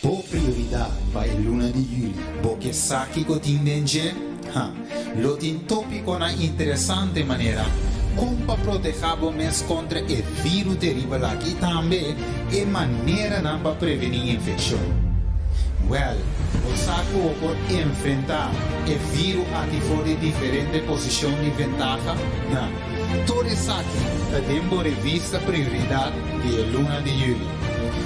Bo prioridat pa e luna di juli. Bo ke sa kiko tin den dje? Ha! Lo tin tópikonan interesante manera kon pa protehá bo mes kontra e viru teribel aki i tambe e maneranan pa prevení infekshon. Wèl, bo sa ku bo por enfrentá e viru aki for di diferente posishon di ventaha? Na! Tur esaki ta den bo revista Prioridat di e luna di juli.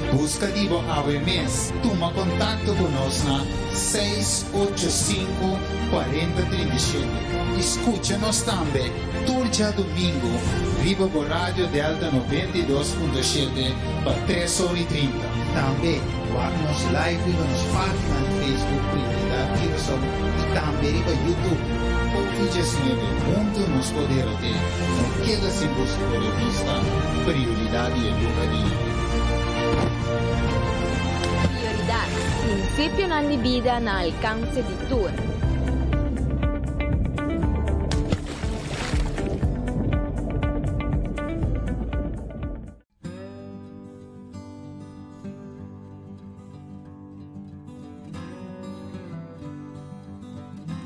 Buska di bo awe mes. Tuma kontakto ku nos na 685 40 37 i skucha nos tambe tur djadumingu riba bo Radio Delta 92.7 pa 3 or i 30. Tambe wak nos live riba nos página di Facebook Prioridat Curaçao i tambe riba YouTube. Kofi 19, huntu nos por derot'é. No keda sin buska bo revista Prioridat di e luna di juli. Prioridat, prinsipionan di bida na alkanse di tur.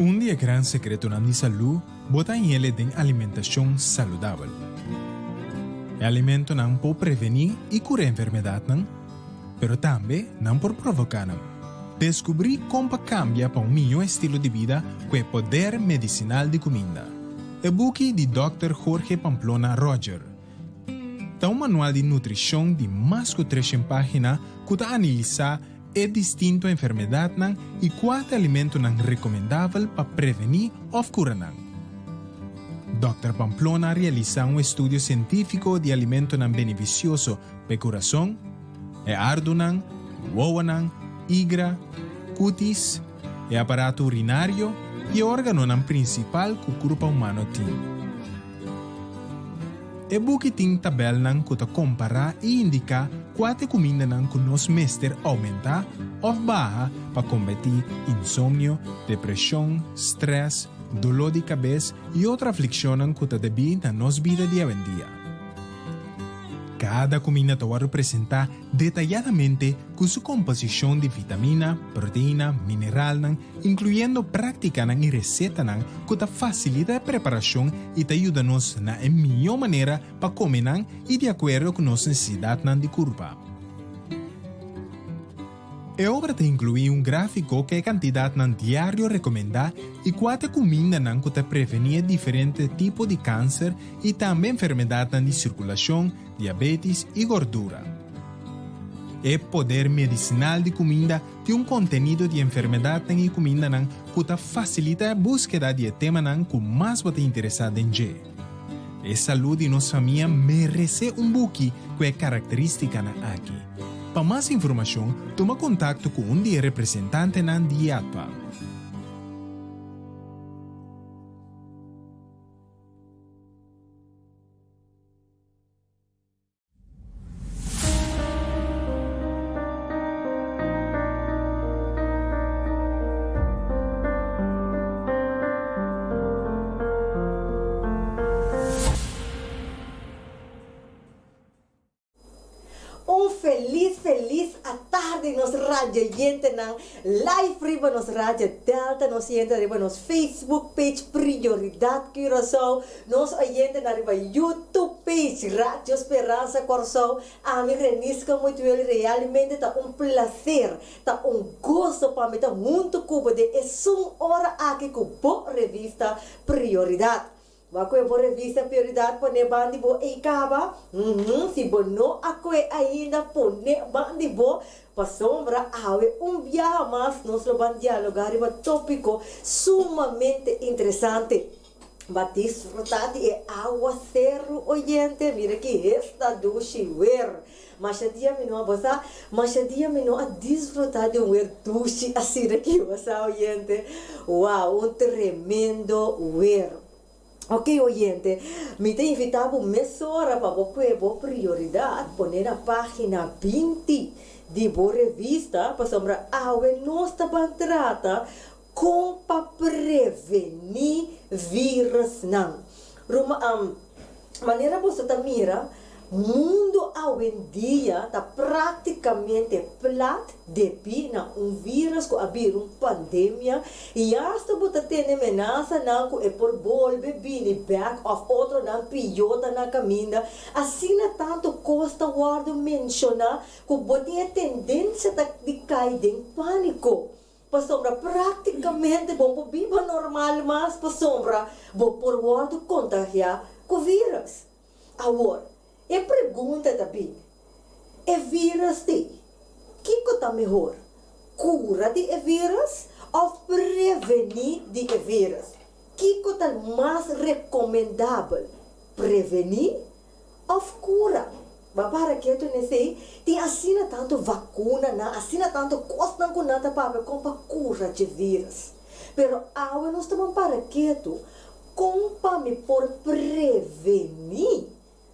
Un di e gran sekretonan di salú bo ta hañ'el den alimentashon saludabel. E alimentonan por prevení i kura enfermedatnan, pero tambe nan por provoká nan. Deskubrí kon pa kambia pa un mihó estilo di bida ku e poder medisinal di kuminda. E buki di Dòkter Jorge Pamplona Roger. Ta un manual di nutrishon di mas ku treshen página ku ta analisá e distinto enfermedatnan i kua ta alimentonan rekomendabel pa prevení òf kura nan. Dòkter Pamplona a realisá un estudio sientífiko di alimentonan benefisioso pa e kurason, e ardunan, wowonan, igra, kutis, e aparato urinario i e órganonan prinsipal ku kurpa humano tin. E buki tin tabèlnan ku ta kompará i indiká kua ta e kumindanan ku nos mester oumentá òf baha pa kombatí insomnio, depreshon, strès, doló di kabes i otro aflikshonnan ku ta debí na nos bida di awendia. Kada kuminda ta wòrdu presentá detayadamente ku su komposishon di vitamina, proteina, mineralnan, inkluyendo práktikanan i resetanan ku ta fasilita e preparashon i ta yuda nos na e mihó manera pa kome nan i di akuerdo ku nos nesesidatnan di kurpa. E obra ta inkluí un gráfiko ku e kantidatnan diario rekomendá i kua ta e kumindanan ku ta prevení e diferente tipo di kanser i tambe enfermedatnan di sirkulashon, diabetis i gordura. E poder medisinal di kuminda Tin un kontenido di enfermedatnan i kumindanan ku ta fasilitá e búskeda di e temanan ku mas bo ta interesá den dje. E salú di nos famia meresé un buki ku e karakterístikanan aki. Pa mas informashon, tuma kontakto ku un di e representantenan di IATPA. Un felis felis atardi nos radioyentenan live riba nos Radio Delta, nos yente riba nos Facebook page Prioridad Curaçao, Nos oyentenan riba YouTube page Radio Speransa Kòrsou, ami Renisca Mutuel realmente ta un placer, ta un goso pa mi ta hunto ku bo den esun ora aki ku bo revista Prioridad. Bo a kue bo revista Prioridad pone ban di bo ei kaba? Uhum, si bo no a kue ainda pone ban di bo, pasobra awe un biaha mas nos lo ban dialoga riba tópiko sumamente interesante. Ba disfruta di e awaseru oyente, mira ki hesta dushi wer. Masha dia mi no a bo sa, masha dia mi no a disfruta di un wer dushi asina ki bo sa oyente. Wow, un tremendo wer. Ok oyente, mi ta invita bo mesora pa bo kue bo prioridad pone na pagina 20 di bo revista pasobra awe nos ta ban trata Kon pa prevení virusnan. Ruma, Manera boso ta mira, Mundu awendia ta práktikamente plat debí na un vírus ku a bira un pandemia i asta bo ta tene menasanan ku e por bolbe bini bèk òf otronan pió ta na kaminda. Asina tantu kos ta wòrdu menshoná ku bo tin e tendensia ta di kai den pániko. Pasobra práktikamente bo por biba normal mas pasobra bo por wòrdu kontagiá ku vírus. Awor, e pregunta ta bin, E vírus t'ei, kiko ta mehor, kura di e vírus òf prevení di e vírus? Kiko ta mas rekomendabel, prevení òf kura? Bo a para ketu n'esei? Tin asina tantu vakunanan, asina tantu kosnan ku nan ta papia kon pa kura dje vírus. Pero awe nos ta ban para ketu Kon pa mi por prevení?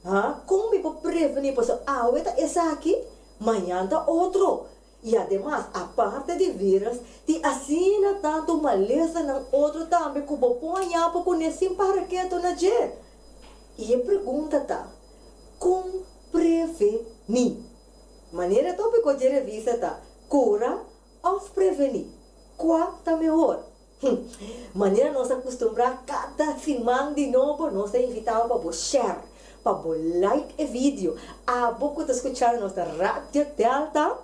Ha? Kon mi por prevení? Pasobra awe ta esaki, mañan ta otro. I ademas, aparte di vírus, tin asina tantu malesanan otro tambe ku bo por haña bo kuné sin para ketu na dje. I e pregunta ta, Kon prevení? Manera e tópiko dje revista ta, Kura òf prevení? Kua ta mehor? Manera nos a kustumbrá kada siman di nobo nos ta invitá bo pa bo share, pa bo like e video. Abo ku ta skuchando nos na Radio Delta,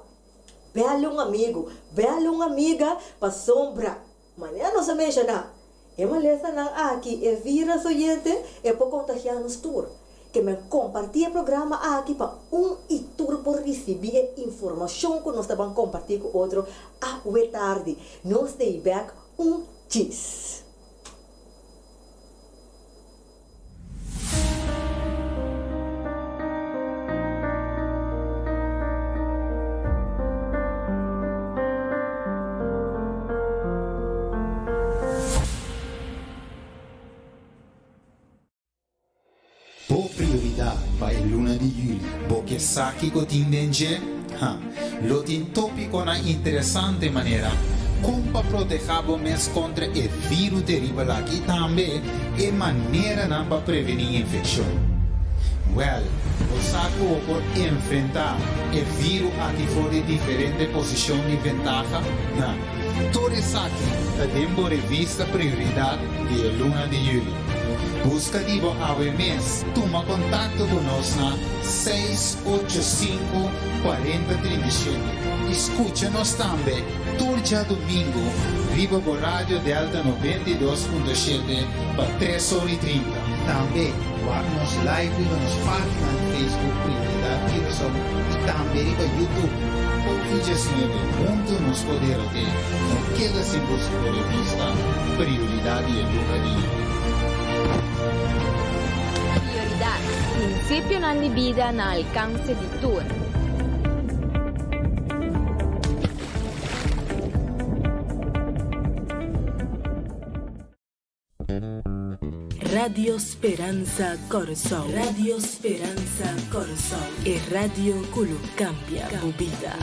bèl un amigu, bèl un amiga pasobra manera nos a menshoná e malesanan aki, e vírus oyente, e por kontagiá nos tur. Ke men kompartí e programa aki pa un i tur por risibí e informashon ku nos ta ban kompartí ku otro awe tardi. Nos ta ei bèk un djis. Bo prioridat pa e luna di juli. Bo ke sa kiko tin den dje? Ha! Lo tin tópikonan interesante manera kon pa protehá bo mes kontra e viru teribel aki i tambe e maneranan pa prevení infekshon. Wèl, bo sa ku bo por enfrentá e viru aki for di diferente posishon di ventaha? Ha! Tur esaki ta den bo revista Prioridat di e luna di juli. Buska di bo awe mes. Tuma kontakto ku nos na 685 40 37 i skucha nos tambe tur djadumingu riba bo Radio Delta 92.7 pa tres or i trinta. Tambe wak nos live riba nos página di Facebook Prioridat Curaçao i tambe riba YouTube. Covid 19, huntu nos por derot'é. No keda sin buska bo revista Prioridad di e luna di juli. Prioridad, Prinsipionan di bida na alkanse di tur. Radio Speransa Kòrsou. Radio Speransa Kòrsou. E radio ku lo kambia bo bida.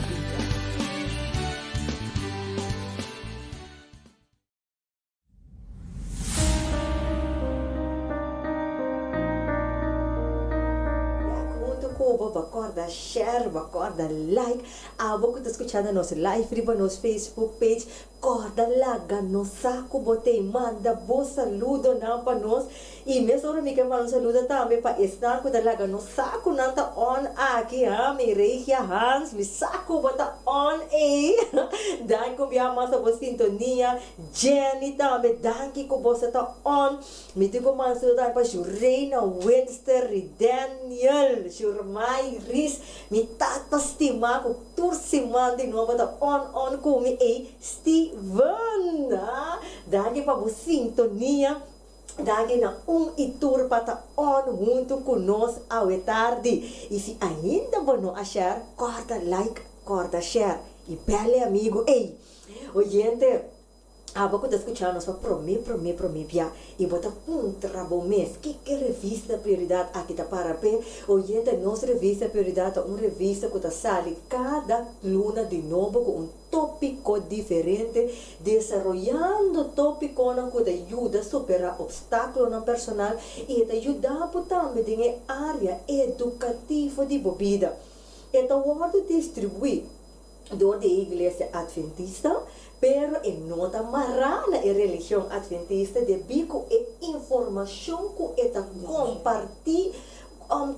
Bek huntu ku bo, bo kòrda share, bo kòrda like. Abo ku ta skuchando nos live riba nos Facebook page, Kòrda laga nos sa ku bo t'ei manda bo saludonan pa nos i mesora mi ke manda un saludo tambe pa esnan ku ta laga nos sa ku nan ta on aki ha mi Regia Hans mi sa ku bo ta on ei danki un biaha mas pa bo sintonia Jenny tambe danki ku bo sa ta on mi tin ku manda un saludo tambe pa Jureina Winster Daniel Shurmay Ris mi tata stima ku Tur siman di nobo ta on on ku mi ey Steven! Ha! Danki pa bo sintonia, danki na un i tur pa ta on huntu ku nos awe tardi. I si ainda bo no a share, kòrda like, kòrda share i bèl e amigu ey. Oyente! Abo ku ta skuchá nos pa promé promé promé bia i bo ta puntra bo mes kiko e revista Prioridat aki ta para p'e? Oyente, nos revista Prioridat ta un revista ku ta sali kada luna di nobo ku un. tópiko diferente, desaroyando tópikonan ku ta yuda superá opstákulonan personal i e ta yuda bo tambe den e área edukativo di bo bida. E ta wòrdu distribuí dor di e Iglesia Adventista, pero e no ta mará na e religion Adventista debí ku e informashon ku e ta kompartí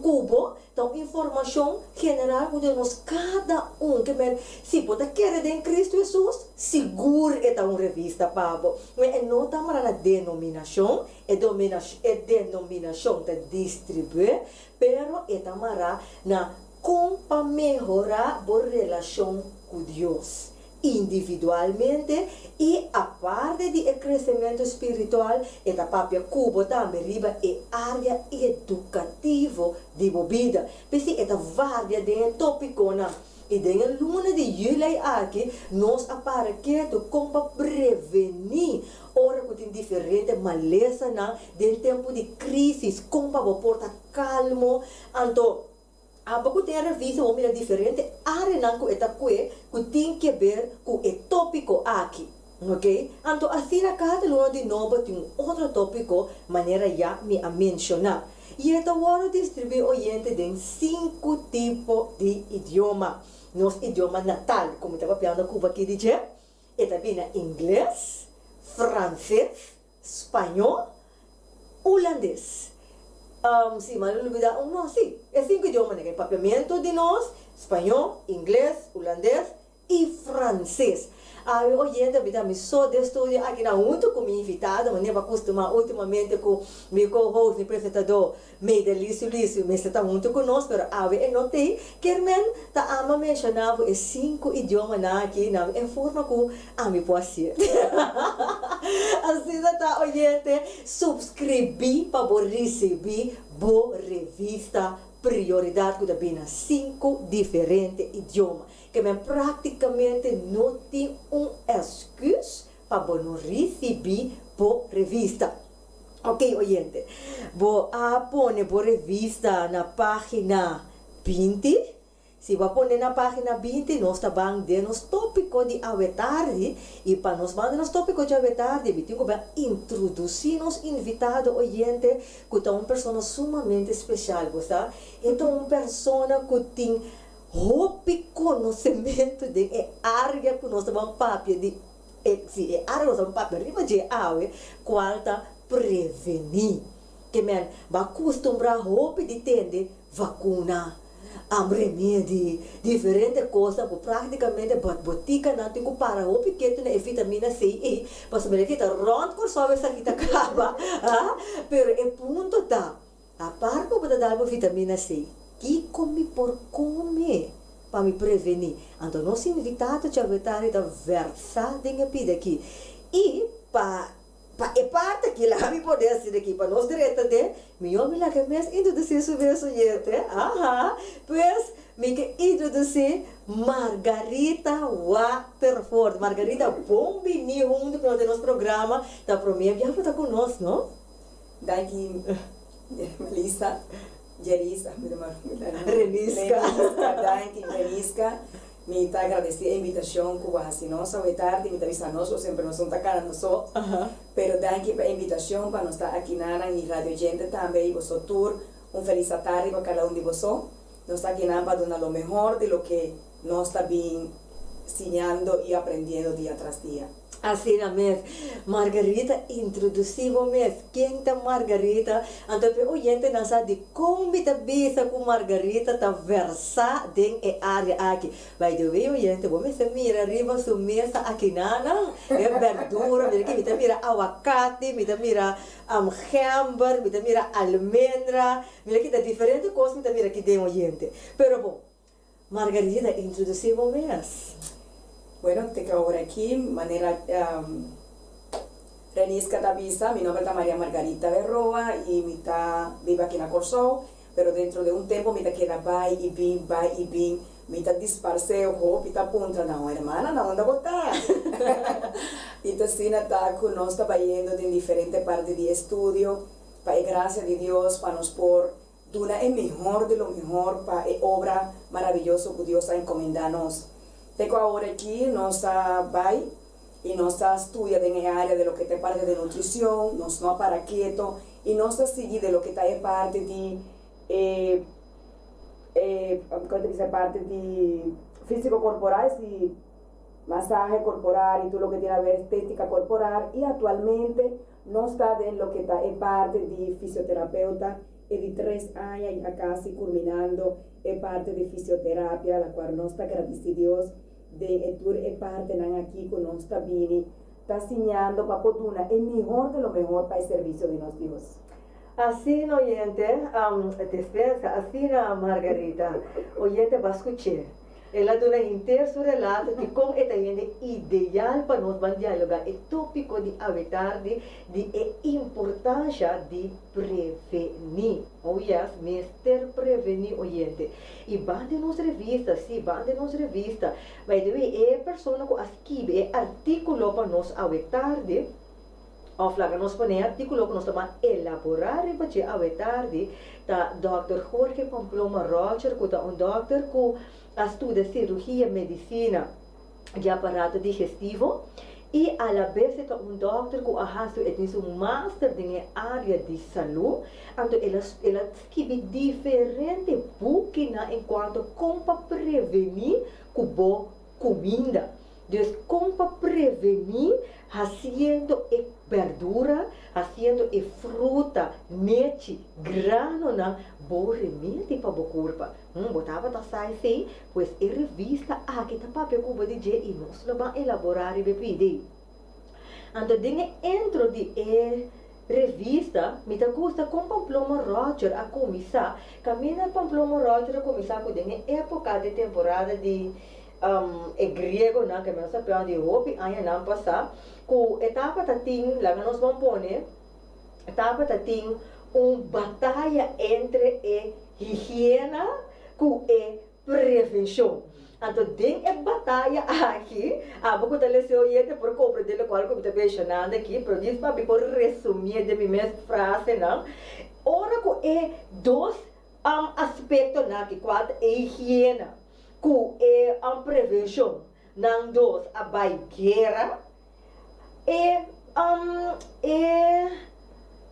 ku bo ta un informashon general ku den nos kada un. Ke men, si bo ta kere den Kristu Hesus, sigur e ta un revista pa bo. Men e no ta mará na denominashon, e e denominashon ta distribué, pero e ta mará na Kon pa mehorá bo relashon ku Dios individualmente i aparte di e kresementu spiritual, e ta papia ku bo tambe riba e área edukativo di bo bida. P'esei e ta varia den e tópikonan. I den e luna di yüli aki nos a para ketu kon pa prevení ora ku tin diferente malesanan den tempu di krísis, kon pa bo por ta kalmo. Anto Abo ku tin e revista bo mira diferente areanan ku e ta kue ku tin keber ku e topiko aki. Ok. Anto asina kada luna di nobo tin un otro topiko manera ya mi a menshoná. I e ta wòrdu distribuí oyente den sinku tipo di idioma. Nos idioma natal, ku mi ta papiando ku bo aki di dje, e ta bini na ingles, franses, Spañó, Hulandes. Si mi a lubida un no, si, e sinku idiomanan e papiamentu di nos, Spañó, Ingles, Hulandes i Franses. Awe oyente mi ta mi so den studio aki nan huntu ku mi invitado, manera bo a kustumá ultimamente ku mi co-host, mi presentadó Meidelys Luis mester ta huntu ku nos, pero awe e no t'ei. Kermen ta ama menshoná bo e sinku idiomanan aki na e forma ku ami por hasié. Asina ta oyente, supskribí pa bo risibí bo revista Prioridat ku ta bini na sinku diferente idioma. Kermen práktikamente no tin un èsküs pa bo no risibí bo revista. Ok oyente, bo a pone bo revista na página 20? Si bo a pone na página 20, nos ta ban den nos tópiko di awe tardi, i pa nos ban den nos tópiko di awe tardi, mi tin ku bai introdusí nos invitado oyente, ku ta un persona sumamente spesial, bo sa. E ta un persona ku tin hopi konosementu den e área ku nos ta ban papia di E si e área nos ta ban papia riba dje awe, kual ta prevení. Ke men bo a kustumbrá hopi di tende vakuna, remedi, diferente kosnan ku práktikamente botikanan tin ku para hopi ketu na e vitamina C ei, pasobra e kita rònt Kòrsou esaki ta kaba, ha. Pero e punto ta, apart ku bo ta dal bo vitamina C, kiko mi por kome pa mi prevení? Anto nos invitado djawe tardi ta vèrsá den e pida aki. I pa Pa e parti aki laga mi pone asina aki pa nos drenta den, mihó mi laga e mes introdusí su mes oyente. Aha, pues mi ke introdusí Margarita Waterford. Margarita, bon biní huntu ku nos den nos programa. Ta promé biaha bo ta ku nos, no? Danki Melissa, Jerisa, mi ta Reniska. Reniska, danki Reniska. Mi ta agradesí e invitashon ku bo a hasi nos awe tardi. Mi ta bisa nos, bo semper nos no ta kana nos so. Pero danki pa e invitashon pa nos ta aki nanan i radio oyente tambe i boso tur un felis atardi pa kada un di boso. Nos ta aki nan pa duna lo mehor di loke nos ta bin siñando i aprendiendo dia tras dia. Asina mes. Margarita, introdusí bo mes. Ken ta Margarita? Anto p'e oyentenan sa dikon mi ta bisa ku Margarita ta versá den e área aki. By the way, oyente, bo mester mira riba su mesa akinanan e berdura. Mira aki, mi ta mira awakati, mi ta mira gember, mi ta mira almendra. Mira aki ta diferente kos mi ta mira aki den, oyente. Pero bon, Margarita, introdusí bo mes. Bueno, te ke ora aki, manera Reniska ta bisa, mi nomber ta Maria Margarita Berroa i mi ta biba aki na Kòrsou, pero dentro de un tempu mi ta keda bai i bin, bai i bin, mi ta disparsé, hopi ta puntra, na un hermana, na unda bo ta? I ta asina ta ku nos ta bayendo den diferente parti di estudio, pa e grasia di Dios, pa nos por Duna e mihor di lo mihor pa e obra maraviyoso ku Dios a enkomendá nos. Te ku awor aki nos ta bai i nos ta studia den e área di loke ta e parti di nutrishon, nos no a para keto i nos ta sigui den loke ta e parti di e e kon ta bisa e parti di físiko korporal si masahe korporal i tur loke tin aver estétika korporal i aktualmente nos ta den loke ta e parti di fisioterapeuta e di tres aña ya kasi kulminando e parti di fisioterapia la kual nos ta gradisi Dios den e tur e partenan aki ku nos ta bini ta siñando pa por duna e mihor de lo mehor pa e servisio di nos Dios. Asina oyente, despensa, asina Margarita, oyente ba skuch'é. El a duna henter su relato di kon e ta hende ideal pa nos ban dialogá e tópiko di awe tardi di e importansha di prevení. Oh yes, mester prevení oyente. I ban den nos revista, sí, ban den nos revista. By the way, e persona ku a skibi e artíkulo pa nos awe tardi, òf laga nos pone e artíkulo ku nos ta ban elaborá riba dje awe tardi, ta dòkter Jorge Pamploma Roger, ku ta un dòkter ku a studia sirugia medisina di aparato digestivo i alabes e ta un dòkter ku a hasi e tin su master den e área di salú. Anto el a el a skibi diferente bukinan enkuanto kon pa prevení ku bo kuminda. Dus kon pa prevení hasiendo e berdura, hasiendo e fruta, nechi, granonan bo remedi pa bo kurpa. Hm, bo tabata sa esei? Pues e revista aki ta papia ku bo di dje i nos lo ban elaborá riba e pidi. Anto den e intro di e revista mi ta gusta kon Pamploma Roger a kuminsá. Kaminda Pamploma Roger a kuminsá ku den e époka di temporada di e griegonan, ke mi a sapia di hopi añanan pasá, ku e tabata tin, laga nos ban pone, tabata tin un bataya entre e higiena ku e prevenshon. Anto den e bataya aki, abo ku ta lesa e oyente por komprendé lokual ku mi ta menshonando aki, pero djis pa mi por resumié den mi mes frasenan, ora ku e dos aspektonan aki, kual ta e higiena ku e prevenshon, nan dos a bai guera, E, um, e,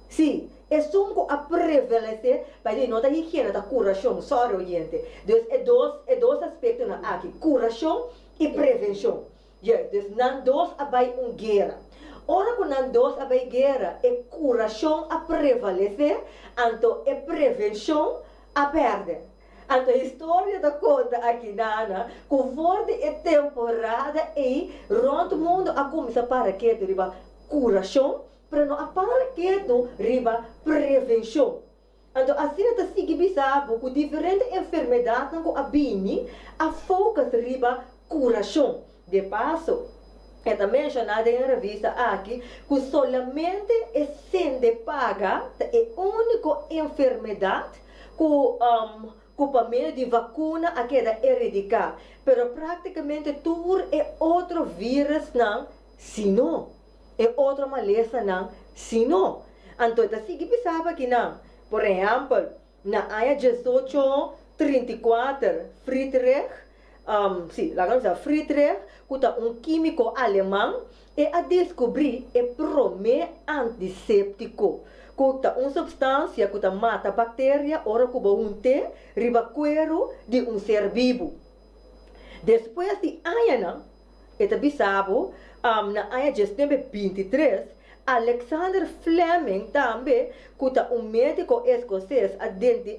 sí, esun ku a prevalesé, by the way, no ta higiena, ta kurashon, sorry oyente. Dus e dos, e dos aspektonan aki, kurashon i prevenshon. Juist, dus nan dos a bai un guera. Ora ku nan dos a bai guera, e kurashon a prevalesé, anto e prevenshon a pèrdè. Anto historia ta konta aki nana ku for di e temporada ei rònt mundu a kuminsá para ketu riba kurashon, pero no a para ketu riba prevenshon. Anto asina ta sigui bisa bo ku diferente enfermedatnan ku a bini a focus riba kurashon. De paso, e ta menshoná den e revista aki ku solamente e sende paga ta e úniko enfermedat ku ku pa medio di vakuna a keda erediká, pero práktikamente tur e otro vírusnan si no, e otro malesanan si no. Anto e ta sigui bisa bo akinan, por ehèmpel, na aña diesocho 34 Friedrich Sí, laga nos bisa Friedrich, ku ta un kímiko aleman, e a deskubrí e promé antiséptiko, ku ta un supstansia ku ta mata bakteria ora ku bo hunt'é riba kueru di un ser bibu. Despues di añanan, E ta bisa bo, na aña diesnuebe 23, Alexander Fleming tambe, ku ta un médiko eskoses a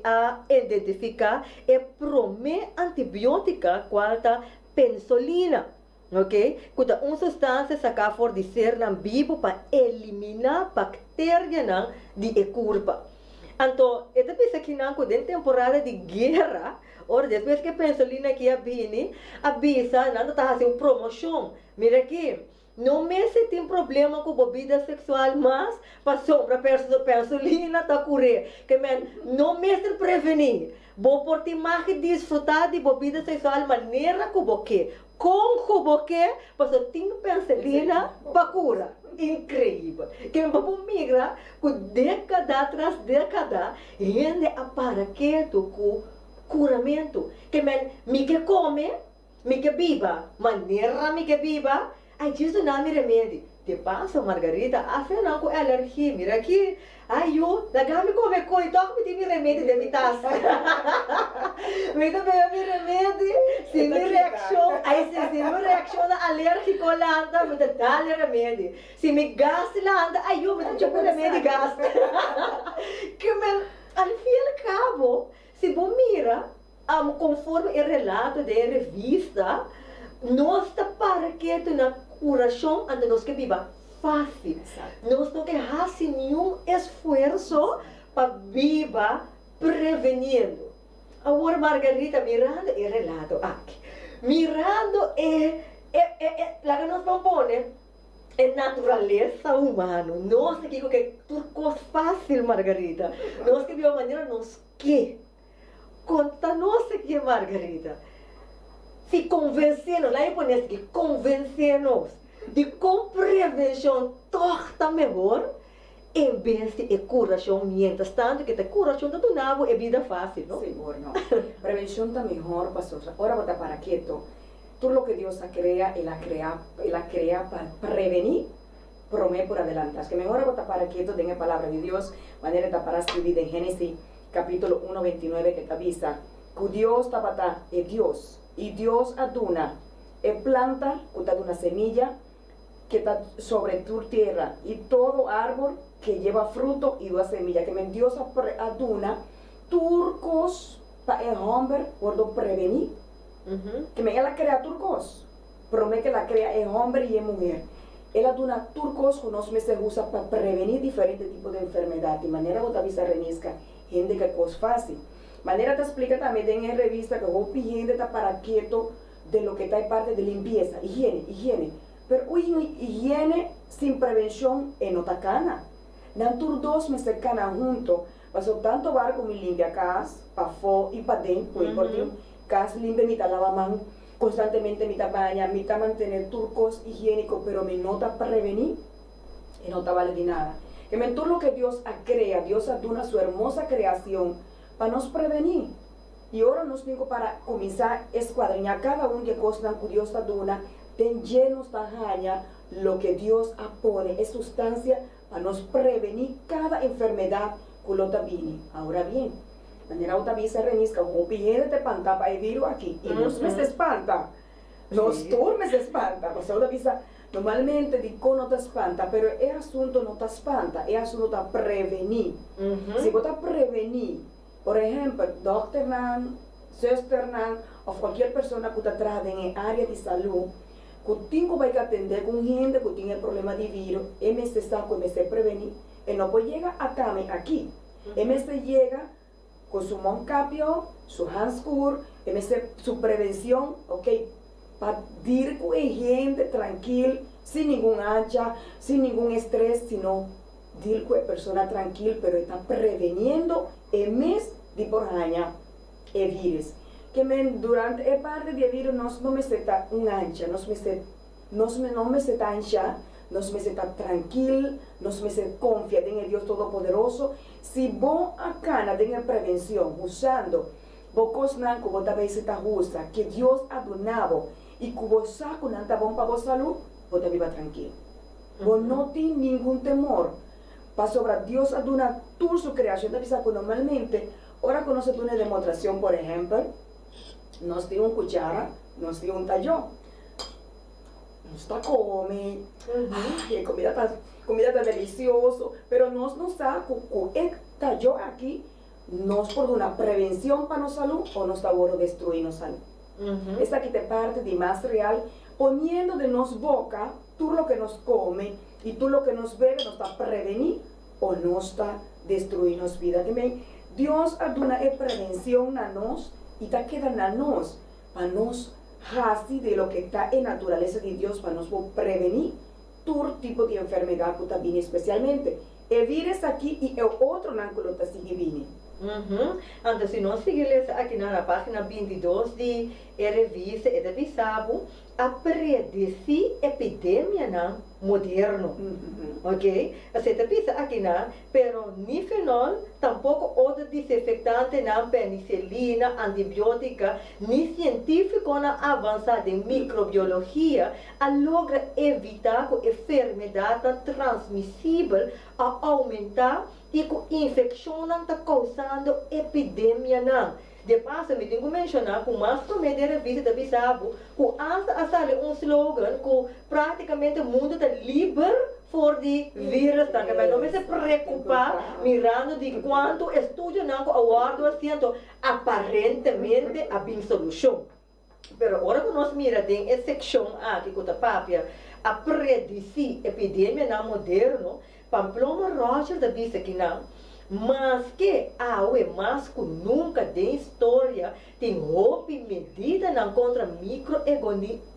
a identifiká e promé antibiótika kual ta pensolina, ok, ku ta un sustansia saká for di sernan bibu pa eliminá bakterianan di e kurpa. Anto e ta bisa kinan ku den temporada di guera, ora despues ku e pensolina aki a bini, a bisa nan ta ta hasi un promoshon, mira aki, no mester tin problema ku bo bida seksual mas pasobra pensolina ta kur'é. Ke men, no mester prevení. Bo por tin mag di disfrutá di bo bida seksual manera ku bo ke, kon ku bo ke, pasobra tin pensolina pa kura. Inkreibel! Ke men pa bo migra Ku dékada tras dékada hende a para ketu ku kuramentu. Ke men, mi ke kome? Mi ke biba manera mi ke biba, ai djis duna mi remedi. De paso, Margarita, hasta nan ku alergi, mira aki, ai yu, laga mi kome koi tòg mi tin mi remedi den mi tas. Mi ta bebe mi remedi, si mi reakshon, ai si, si mi reakshon alergiko lanta, mi ta dal e remedi. Si mi gas lanta, ai yu, mi ta chupa remedi gas. Ke men, al fin y al cabo, si bo mira, Am konforme e relato den e revista, nos ta para ketu na kurashon anto nos ke biba fásil. Nos no ke hasi niun esfuerso pa biba preveniendo. Awor Margarita, mirando e relato aki, mirando e e e laga nos ban pone e naturalesa humano, nos aki ku ke tur kos fásil, Margarita, nos ke biba manera nos ke. Konta nos aki, Margarita. Si konvensé nos, laga mi pone esaki, konvensé nos di kon prevenshon tòg ta mehor en bes di e kurashon miéntras tantu ke ta kurashon ta duna bo e bida fásil, no? Sigur no. Prevenshon ta mehor pasobra ora bo ta para keto, tur loke Dios a krea, El a krea, El a krea pa prevení promé por adelantá. Aske mehor ora bo ta para keto den e Palabra di Dios, manera e ta para skibí den Génesis Capítulo uno 29 ke ta bisa ku Dios tabata e Dios i Dios a duna e planta ku ta duna semilla ke ta sobre tur tierra i todo árbol ke lleva fruto i dua semilla. Ke men Dios a a duna tur kos pa e hòmber wordo prevení. Ke men El a krea tur kos. Promé ke El a krea e hòmber i e muher, El a duna tur kos ku nos mester usa pa prevení diferente tipo di enfermedat. Di manera ku ta bisa Renisca, hende ke kos fásil. Manera ta splika tambe den e revista ku hopi hende ta para keto den loke ta e parti di limpiesa, higiene, higiene. Pero un higiene sin prevenshon e no ta kana. Nan tur dos mester kana hunto, pasobra tantu bar ku mi limpia kas, pafó i paden, ku e por tin kas limpia mi ta laba man, Konstantemente mi ta baña, mi ta mantené tur kos higiéniko, pero mi no ta prevení, e no ta bale di nada. Ke men tur loke Dios a krea, Dios a duna su hermosa kreashon pa nos prevení. I ora nos tin ku para kuminsá eskuadriñá kada un di e kosnan ku Dios ta duna, den dje nos ta haña loke Dios a pone, e sustansia pa nos prevení kada enfermedat ku lo ta bini. Awor bien, manera bo ta bisa Renisca, hopi hende ta panta pa e viru aki i nos mester spanta. Nos tur mester spanta. Pasobra bo ta bisa, normalmente dikon no ta spanta, pero e asunto no ta spanta, e asunto ta prevení. Si bo ta prevení, por ehèmpel, dòkternan, zùsternan òf kualkier persona ku ta traha den e área di salú, ku tin ku bai atendé ku un hende ku tin e problema di viru, e mester sa ku e mester prevení. E no por yega ata mi aki. E mester yega ku su mondkapje, su handschoen, e mester su prevenshon, ok, pa dir ku e hende trankil, sin ningun ancha, sin ningun estrès, sino dir ku e persona trankil, pero e ta preveniendo e mes di por haña e vírus. Ke men durante e parti di e vírus nos no mester ta un ancha, nos mester nos no mester ta anshá, nos mester ta trankil, nos mester konfia den e Dios Todopoderoso. Si bo a kana den e prevenshon usando bo kosnan ku bo ta bese ta usa, ke Dios a duna bo i ku bo sa ku nan ta bon pa bo salú, bo ta biba trankil. Bo no tin ningun temor, pasobra Dios a duna tur su kreashon. Ta bisa ku normalmente Ora ku nos a duna e demostrashon, por ehèmpel, nos tin un kuchara, nos tin un tayó. Nos ta kome, ay, e komida ta, komida ta delisioso, pero nos no sa ku ku e tayó aki nos por duna prevenshon pa nos salú o nos ta wòrdu destruí nos salú. Esaki ta e parti di mas real, poniendo den nos boka tur loke nos kome i tur loke nos bebe, nos ta prevení o nos ta destruí nos bida. Te mei, Dios a duna e prevencion na nos i ta keda na nos pa nos hasi di loke ta e naturalesa di Dios pa nos por prevení tur tipo di enfermedad ku ta bini, especialmente e vires aki i e otronan ku lo ta sigui bini. Anto si nos sigui lesa aki na na pagina 22 di e revista e ta bisa bo. a predesí epidemianan moderno. Ok, asina ta bisa akinan, pero ni fenol, tampoko otro disinfektantenan, peniselina, antibiótika, ni sientífikonan avansá den mikrobiologia a logra evitá ku e fermedatnan transmisibel a oumentá i ku infekshonnan ta kousando epidemianan. De paso mi tin ku menshoná ku mas promé den revista ta bisa bo ku asta a sali un slogan ku práktikamente mundu ta liber for di virusnan ke no mester preokupá mirando di kuantu estudionan ku a wòrdu hasi anto aparentemente a bin solushon. Pero ora ku nos mira den e sekshon aki ku ta papia a predisí epidemianan moderno, Pamplona Roger ta bisa kinan, Maske awe mas ku nunka den historia tin hopi medidanan kontra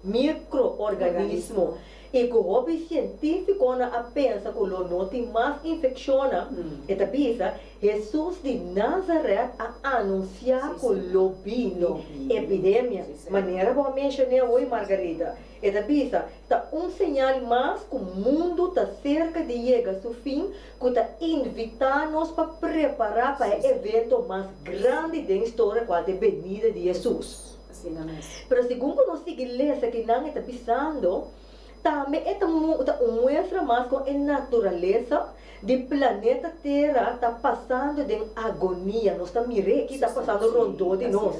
mikroorganismo i ku hopi sientífikonan a pensa ku lo no tin mas infekshonnan, e ta bisa, Hesus di Nazaret a anunsiá ku lo bini epidemia, manera bo a menshoné awor, Margarita. E ta bisa, Ta un señal mas ku mundu ta serka di yega su fin ku ta invitá nos pa prepará pa e evento mas grandi den historia kual ta e benida di Hesus. Pero segun ku nos sigui lesa kinan e ta bisando, Tambe e ta ta un muestra mas kon e naturalesa di planeta Tera ta pasando den agonia. Nos ta mir'é ki ta pasando rondó di nos.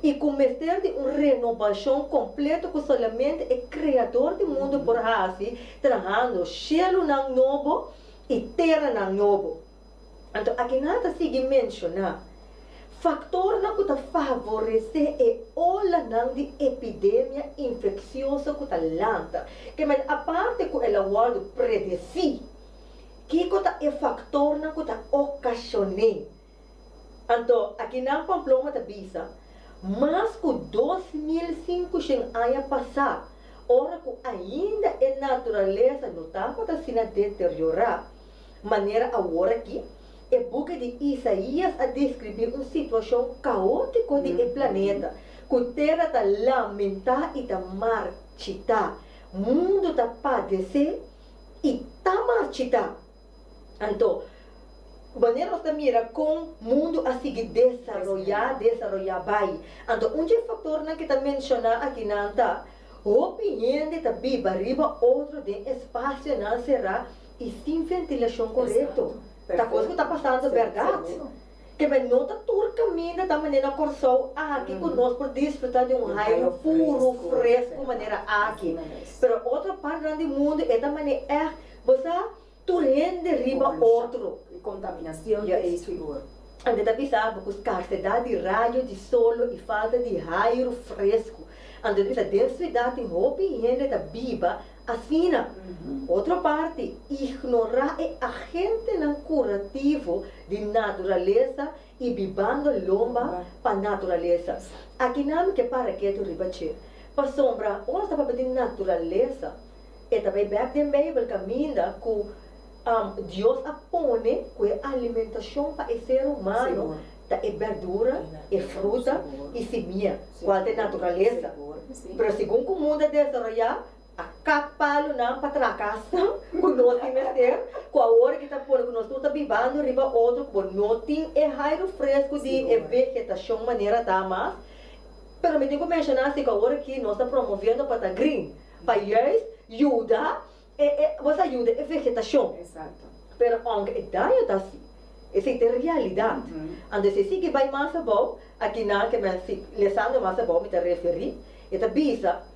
I ku mester di un renobashon kompleto ku solamente e Kreador di mundu por hasi, trahando shelunan nobo i teranan nobo. Anto akinan ta sigui menshoná faktornan ku ta favoresé e olanan di epidemia infeksioso ku ta lanta. Ke men aparte ku el a wòrdu predesí, kiko ta e faktornan ku ta okashon'é? Anto akinan Pamplona ta bisa, Mas ku 2500 aña pasá, ora ku ainda e naturalesa no tabata asina deteriorá, Manera awor aki, e buki di Isaías a deskribí un situashon kaótiko di e planeta, ku tera ta lamentá i ta marchitá, mundu ta padesé i ta marchitá. Anto, manera nos ta mira kon mundu a sigui desaroyá, desaroyá bai. Anto, un dje faktornan ku ta menshoná akinan ta, hopi hende ta biba riba otro den espasionan será i sin ventilashon korekto. Ta kos ku ta pasando bèrdat. Ke men no ta tur kaminda ta manera na Kòrsou aki ku nos por disfrutá di un hairu puru, fresku manera aki. Pero otro partnan di mundu e ta manera ègt, bo sa, tur hende riba otro. Juist. Anto ta bisa bo ku skarsedat di rayo di solo i falta di hairu fresku. Anto ta bisa den siudat tin hopi hende ta biba Asina, otro parti, ignorá e agentenan kurativo di naturalesa i bibando lomba pa naturalesa. Akinan mi ke para ketu riba dje, pasobra ora nos ta papia di naturalesa, e ta bai bèk den Beibel kaminda ku Dios a pone ku e alimentashon pa e ser humano ta e bèrdura, e fruta i simia, kual ta e naturalesa. Pero segun ku mundu a desaroyá, A kap palunan pa traha kasnan ku no tin mester, ku awor aki ta pone ku nos tur ta bibando riba otro ku bo no tin e hairu fresku di e vegetashon manera ta mas. Pero mi tin ku menshoná si ku awor aki nos ta promoviendo pa ta green, pa juist yuda e e bo sa yuda e vegetashon. Pero ounke e daño ta asi, esei ta e realidat. Anto si e sigui bai mas abou, akinan ke men si lesando mas abou mi ta referí, e ta bisa,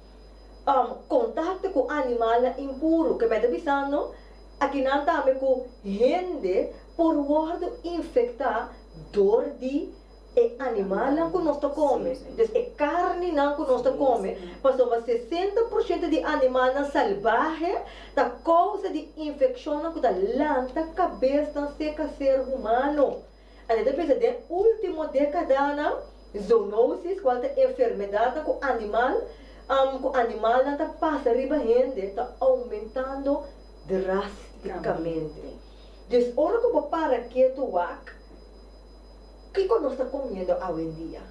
Kontakto ku animalnan impuru, ke men ta bisando akinan tambe ku hende por wòrdu infektá dor di e animalnan ku nos ta kome, dus e karninan ku nos ta kome, pasobra 60% di animalnan salbahe ta kousa di infekshonnan ku ta lanta kabesnan serka ser humano. Anto ta pensa den ultimo dekadanan, zoonosis, kual ta enfermedatnan ku animal ku animalnan ta pasa riba hende ta oumentando drastikamente. Dus ora ku bo para ketu wak, kiko nos ta komiendo awendia?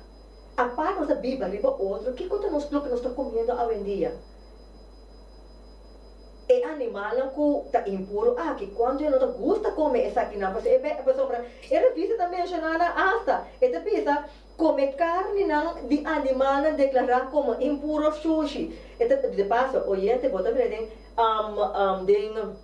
Apart nos ta biba riba otro, kiko ta nos loke nos ta komiendo awendia? E animalnan ku ta impuro aki, kuantu e no ta gusta kome esakinan? Pasobra e revista ta menshoná nan asta, e ta bisa, Kome karninan di animalnan deklará komo impuro òf shushi. E ta, de paso, oyente bo ta mira den, den,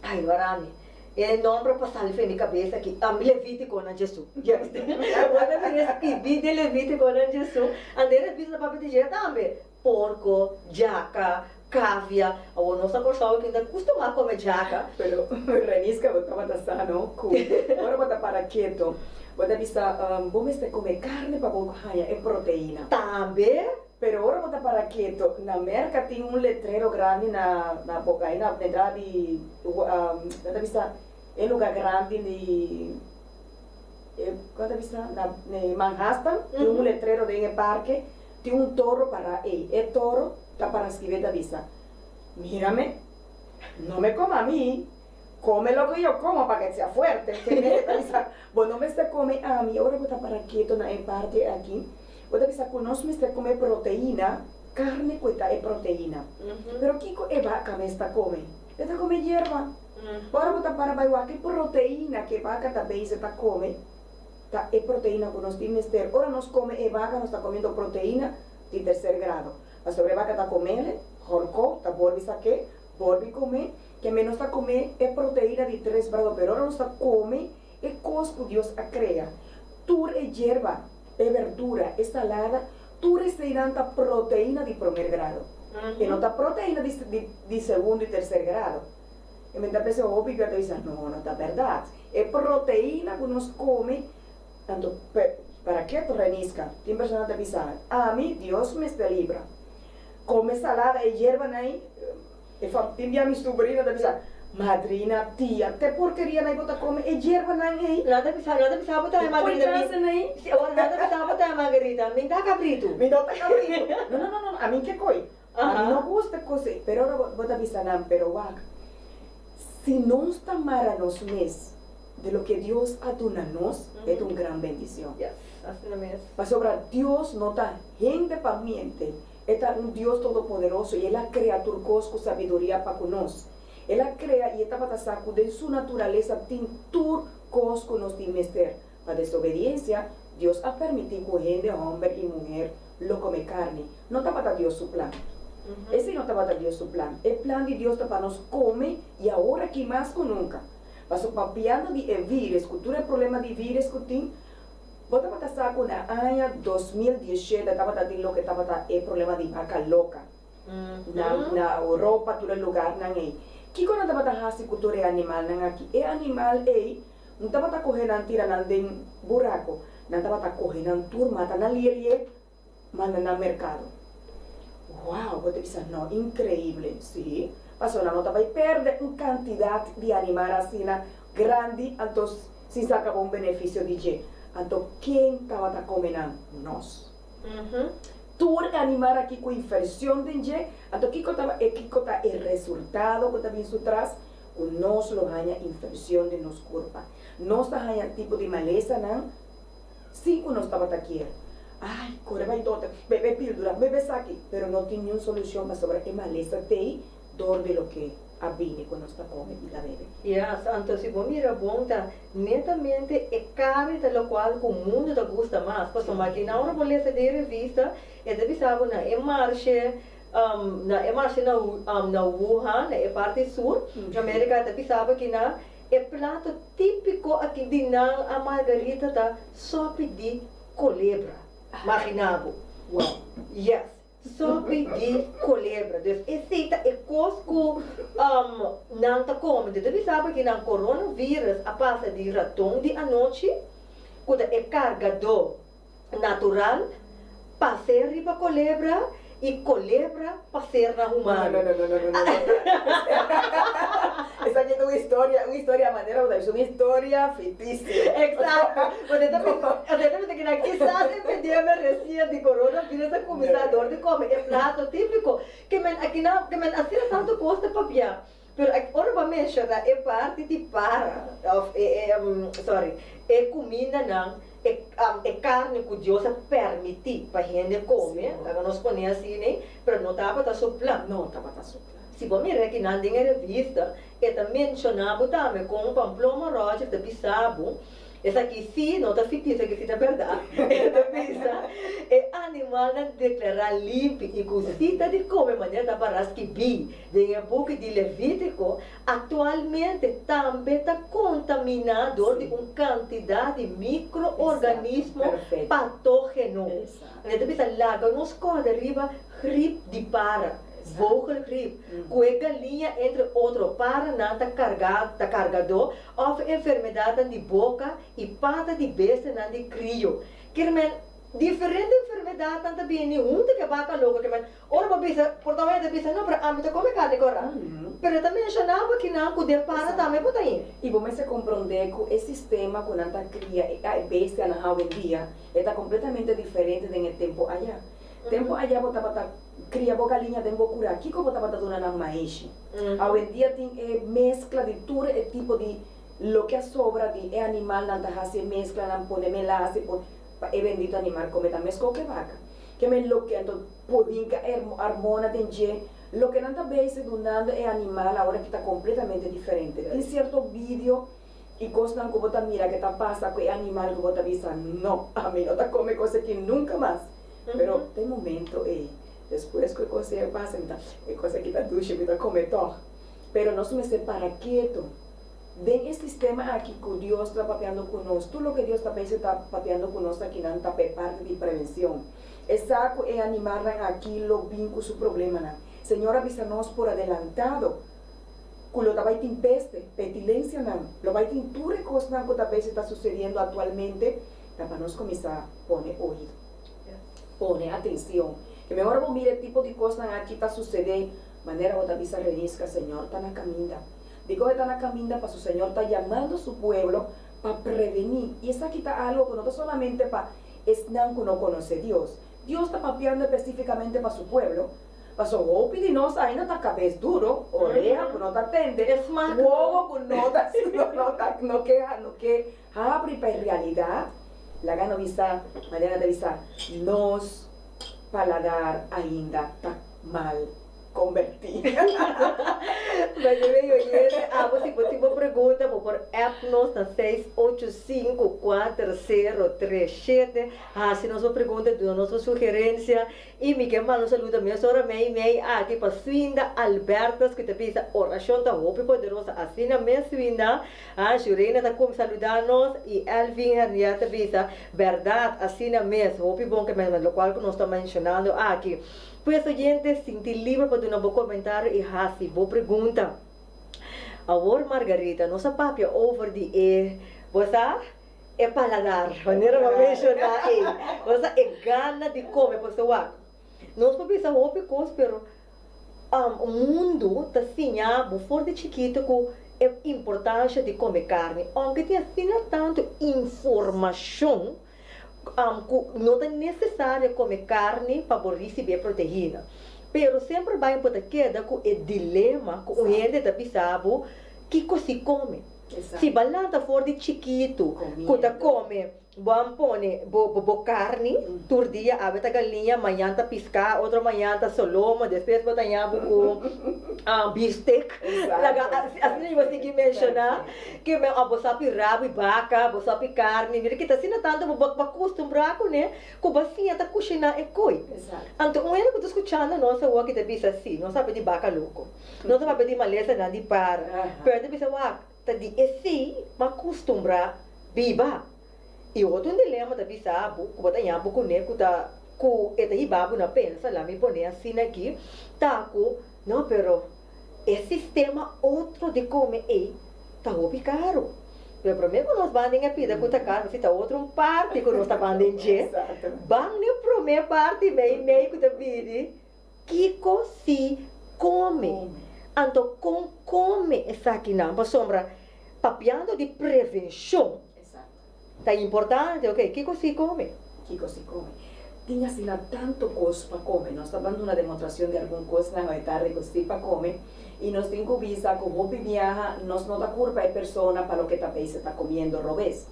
ai wara mi, e nomber a pasa life mi kabes aki, Levítikonan Jesu. Yes. Bo ta mira skibí den Levítikonan Jesu, anto e revista ta papia di dje tambe. Porko, djaka, kavia. Awor nos na Kòrsou aki no ta kustumá kome djaka. Pero Reniska bo tabata sa no ku ora bo ta para keto bo ta bisa bo mester kome karni pa bo haña e proteina. Tambe. Pero ora bo ta para keto na Merka tin un letrero grandi na na bo ai na entrada di nan ta bisa e luga grandi di e kon ta bisa na Manhastan tin un letrero den e parke. Tin un toro pará ei. E toro ta para skibé ta bisa, Mírame, no me koma ami, kome loke yo komo pa ke sea fuerte. Ke mende ta bisa, Bo no mester kome ami. Ora bo ta para keto na e parti aki, bo ta bisa ku nos mester kome proteina, karne ku e ta e proteina. Pero kiko e baka mes ta kome? E ta kome yerba. Ora bo ta para bai wak e proteina ku e baka ta bezig ta kome, Ta e proteina ku nos tin mester. Ora nos kome e baka nos ta komiendo proteina di terser grado. Pasobra e baka ta komele, horko, ta bolbe sak'é, bolbe kome, ke men nos ta kome e proteina di tres grado. Pero ora nos ta kome e kos ku Dios a krea, tur e yerba, e berdura, e salada, tur eseinan ta proteina di promer grado. E no ta proteina di di segundo i terser grado. E men ta pensa hopi ku a ta bisa, no, no ta bèrdat. E proteina ku nos kome, anto para ke ta renisca? Tin persona ta bisa, ami Dios mester libra. Kome salada e yerbanan ei, e fa tin bia mi subrina ta bisa, madrina, tia, te porkerianan ei bo ta kome e yerbanan ei? Nan ta bisa, nan ta bisa bo tambe Margarita, mi, si ora nan ta bisa bo tambe Margarita, mi ta kabritu. Mi no ta kabritu. No, no, no, no, ami ke koi. Ami no gusta kos ei, pero ora bo ta bisa nan, pero wak, si nos ta mara nos mes di loke Dios a duna nos, e ta un gran bendicion. Pasobra Dios no ta hende pa miente, e ta un Dios todopoderoso i el a crea tur kos ku sabiduria pa ku nos. El a crea i e tabata sa ku den su naturalesa tin tur kos ku nos tin mester. Pa desobediencia, Dios a permiti cu hende homber y muher lo come carni. No tabata Dios su plan. Esey no tabata Dios su plan. E plan di Dios ta pa nos come y awor aki mas cu nunca. Paso papiando di e virus cu tur e problema di virus cu tin, bo tabata sa cu na aña 2017 tabata tin loke tabata e problema di vaca loca. Na na Europa tur e lugarnan ey. Kico nan tabata haci cu tur e animalnan aki? E animal ey No tabata kohe nan tira nan den burako, nan tabata kohe nan tur mata nan lielie manda nan merkado. Wow, bo ta bisa no, inkreible. Sí, pasobra nan no ta bai pèrdè un kantidat di animal asina grandi anto sin saka bo un benefisio di dje. Anto ken tabata kome nan? Nos. Tur e animal aki ku infersion den dje, anto kiko ta e kiko ta e resultado ku ta bin su tras? Ku nos lo haña infekshon den nos kurpa. Nos ta haña tipo di malesanan sin ku nos tabata kier. Ai, kore bai dokter, bebe pildura, bebe esaki, pero no tin niun solushon pasobra e malesa t'ei dor di loke a bini ku nos ta kome i ta bebe. Yes, anto si bo mira bon ta netamente e karni ta lokual ku mundu ta gusta mas, pasobra makina ora bo lesa den e revista e ta bisa bo na e marshe Na e marshe na na Wuhan, na e parti sur di Amerika ta bisa bo kina e plato tipiko aki di nan a margarita ta sopi di kolebra. Magina bo. Wow. Yes, sopi di kolebra. Dus esei ta e kos ku nan ta kome. Enton ta bisa bo kinan coronavirus a pasa di raton di anochi ku ta e kargadó natural pa ser riba kolebra i kolebra pa ser na humano. No, no, no, no, no, no, no. Esaki ta un historia, un historia manera bo ta bisa, un historia ficticio. Exacto. Bo ta bisa kina kisas epidemia recien di coronavirus a cuminsa dor di come e plato tipico. Ke men akina, ke men asina tanto cos ta papia. Pero ora bo a menciona e parti di para, of e, sorry, e cumindanan. E e karni ku Dios a permití pa hende kome, laga nos pone asina, pero no tabata su plan. No tabata su plan. Si bo mira kinan den e revista, e ta menshoná bo tambe kon Pamploma Rogers ta bisa bo, esaki sí no ta fiktisio, esaki sí ta bèrdat, e ta bisa, E animalnan deklará limpi i ku sí ta di kome manera ta pará skibí den e buki di Levítiko, Aktualmente tambe ta kontaminá dor di un kantidat di mikroorganismo patógeno. E ta bisa laga nos kòrda riba grip di para, vogelgriep, ku e galiña entre otro paranan ta kargá ta kargadó òf enfermedatnan di boka i pata di bestianan di krio. Kermen diferente enfermedatnan ta bini huntu ku e baka loko kermen Ora bo bisa, por ta waya ta bisa, no, pero ami ta come carni cora. Pero e ta menciona bo kinan cu den para tambe bo ta yin. I bo mester comprende cu e sistema cu nan ta cria e bestianan awendia e ta completamente diferente den e tempo aya. Tempo aya bo tabata cria bo galiña den bo cura, kico bo tabata duna nan maishi? Awendia tin e mezcla di tur e tipo di loke a sobra di e animalnan ta haci e mezcla, nan pone melaza, pa e bendito animal come ta mesco cu e vaca. Ke men loke anto por hinka e armona den dje, loke nan ta bezig dunando e animal awor aki ta completamente diferente. Tin cierto video y cosnan cu bo ta mira ke ta pasa cu e animal cu bo ta bisa no, ami no ta come cos aki nunca mas. Pero te momento ey, despues cu e cos ey a pasa mi ta, e cos aki ta dushi, mi ta come tog. Pero nos mester para keto. Den e sistema aki ku Dios ta papiando ku nos, tur loke Dios ta pensa ta papiando ku nos akinan ta pa e parti di prevenshon. E sa ku e animalnan aki lo bin ku su problemanan. Señor a bisa nos por adelantado ku lo ta bai tin peste, petilensianan, lo bai tin tur e kosnan ku ta bese ta susediendo aktualmente, ta pa nos kuminsá pone oido, pone atenshon. Ke mehor bo mira e tipo di kosnan aki ta susedé, manera bo ta bisa Renisca, Señor ta na kaminda. Dikon e ta na kaminda pa su Señor ta yamando su pueblo pa prevení. I esaki ta algo ku no ta solamente pa esnan ku no konosé Dios. Dios ta papiando espesífikamente pa su pueblo, pasobra hopi di nos ainda ta kabes duro, orea ku no ta tende, wowo ku no ta no ta no ke no ke habri pa e realidat. Laga no bisa, manera nan ta bisa, nos paladar ainda ta mal. Kombertí. By the way, oyente, abo si bo tin bo pregunta bo por app nos na 6854037. Hasi nos bo pregunta, duna nos bo sugerencia. Y mi ke manda un saludo mesora mei mei aki pa Swinda Albertus ku ta bisa orashon ta hopi poderoso. Asina mes Swinda. Ah, Shurena ta kum saluda nos y Elvin Henriette ta bisa berdad asina mes. Hopi bon ke men lokual ku nos ta menshonando aki. Pues oyente, sinti liber pa duna bo komentario i hasi bo pregunta. Awor Margarita, nos a papia over di e, bo sa, e paladar, manera bo a menshoná ei. Bo sa, e gana di kome, pasobra wak, nos por bisa hopi kos, pero mundu ta siña bo for di chikitu ku e importansha di kome karni, ounke tin asina tantu informashon. Ku no ta nesesario kome karni pa bo risibí e proteina. Pero semper bai bo ta keda ku e dilema ku un hende ta bisa bo kiko si kome. Si bo a lanta for di chikitu ku ta kome bo a pone bo bo karni tur dia, awe ta galiña, mañan ta piská, otro mañan ta solomo, despues bo ta ña bo ku bifstek, laga asina bo sigui menshoná. Ke men ò bo sa pi rabu i baka, bo sa pi karni, mira kita asina tantu bo bo akustumbrá kuné ku bo a siña ta kushiná e koi. Anto un hende ku ta skuchando nos awor ki ta bisa si, nos a papia di baka loko, nos a papia di malesanan di para, pero e ta bisa wak, ta di esei bo a kustumbrá biba. I otro un dilema ta bisa bo ku bo ta ña bo kuné ku ta ku e ta hiba bo na pensa, laat mi pone asina aki, ta ku no pero. E sistema otro di come ey ta hopi caro. Pero prome cu nos ban den e pida cu ta caro, si ta otro un parti cu nos ta ban den dje, ban den prome parti mey mey cu ta bini kico si come. Anto con come esakinan? Pasobra papiando di prevencion Ta importante, ok, kiko si come? Kiko si come? Tin asina tanto cos pa come. Nos ta ban duna demostracion di algun cosnan awe tardi cu si pa come y nos tin cu bisa cu hopi biaha nos no ta curpa e persona pa loke ta bay se ta comiendo robes.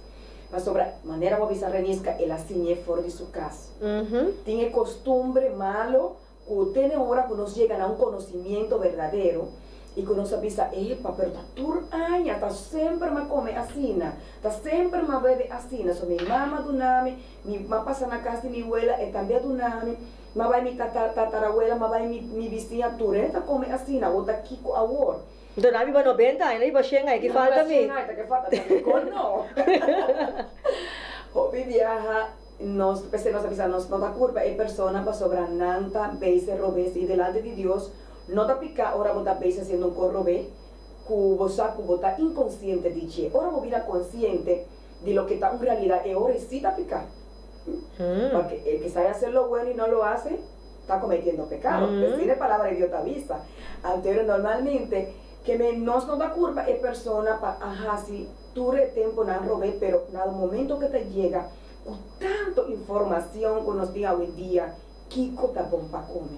Pasobra, manera bo a bisa Renisca, el a siñ'é for di su cas. Tin e costumbre malo cu te den ora cu nos yega na un conocimiento berdadero y cu nos a bisa, Epa, pero ta tur aña, ta semper m'a come asina, ta semper m'a bebe asina, so mi mama a duna mi, mi m'a pasa na cas di mi wela, e tambe a duna mi, m'a bay mi tata, tatarawela, m'a bay mi, mi bisiña, tur hende ta come asina, awor ta kico awor? Nto nan biba nobenta aña, nan biba shen aña, ki falta mi? Nan biba shen aña, ta ke falta ta mi con no. Hopi biaha nos, p'esei nos ta bisa nos no ta culpa e persona pasobra nan ta bezig robes y delante di Dios no ta pica ora bo ta bezig haciendo un cos robe cu bo sa cu bo ta inconciente di dje. Ora bo bira conciente di loke ta un realidad e ora e si ta pica. Porque el que sabe hacer lo bueno y no lo hace ta cometiendo pecado. Asina e palabra di Dios ta bisa. Anto normalmente ke me nos no ta culpa e persona pa a haci tur e temponan rob'é, pero na un momento ke ta yega ku tanto informacion ku nos tin awendia, kiko ta bon pa kome,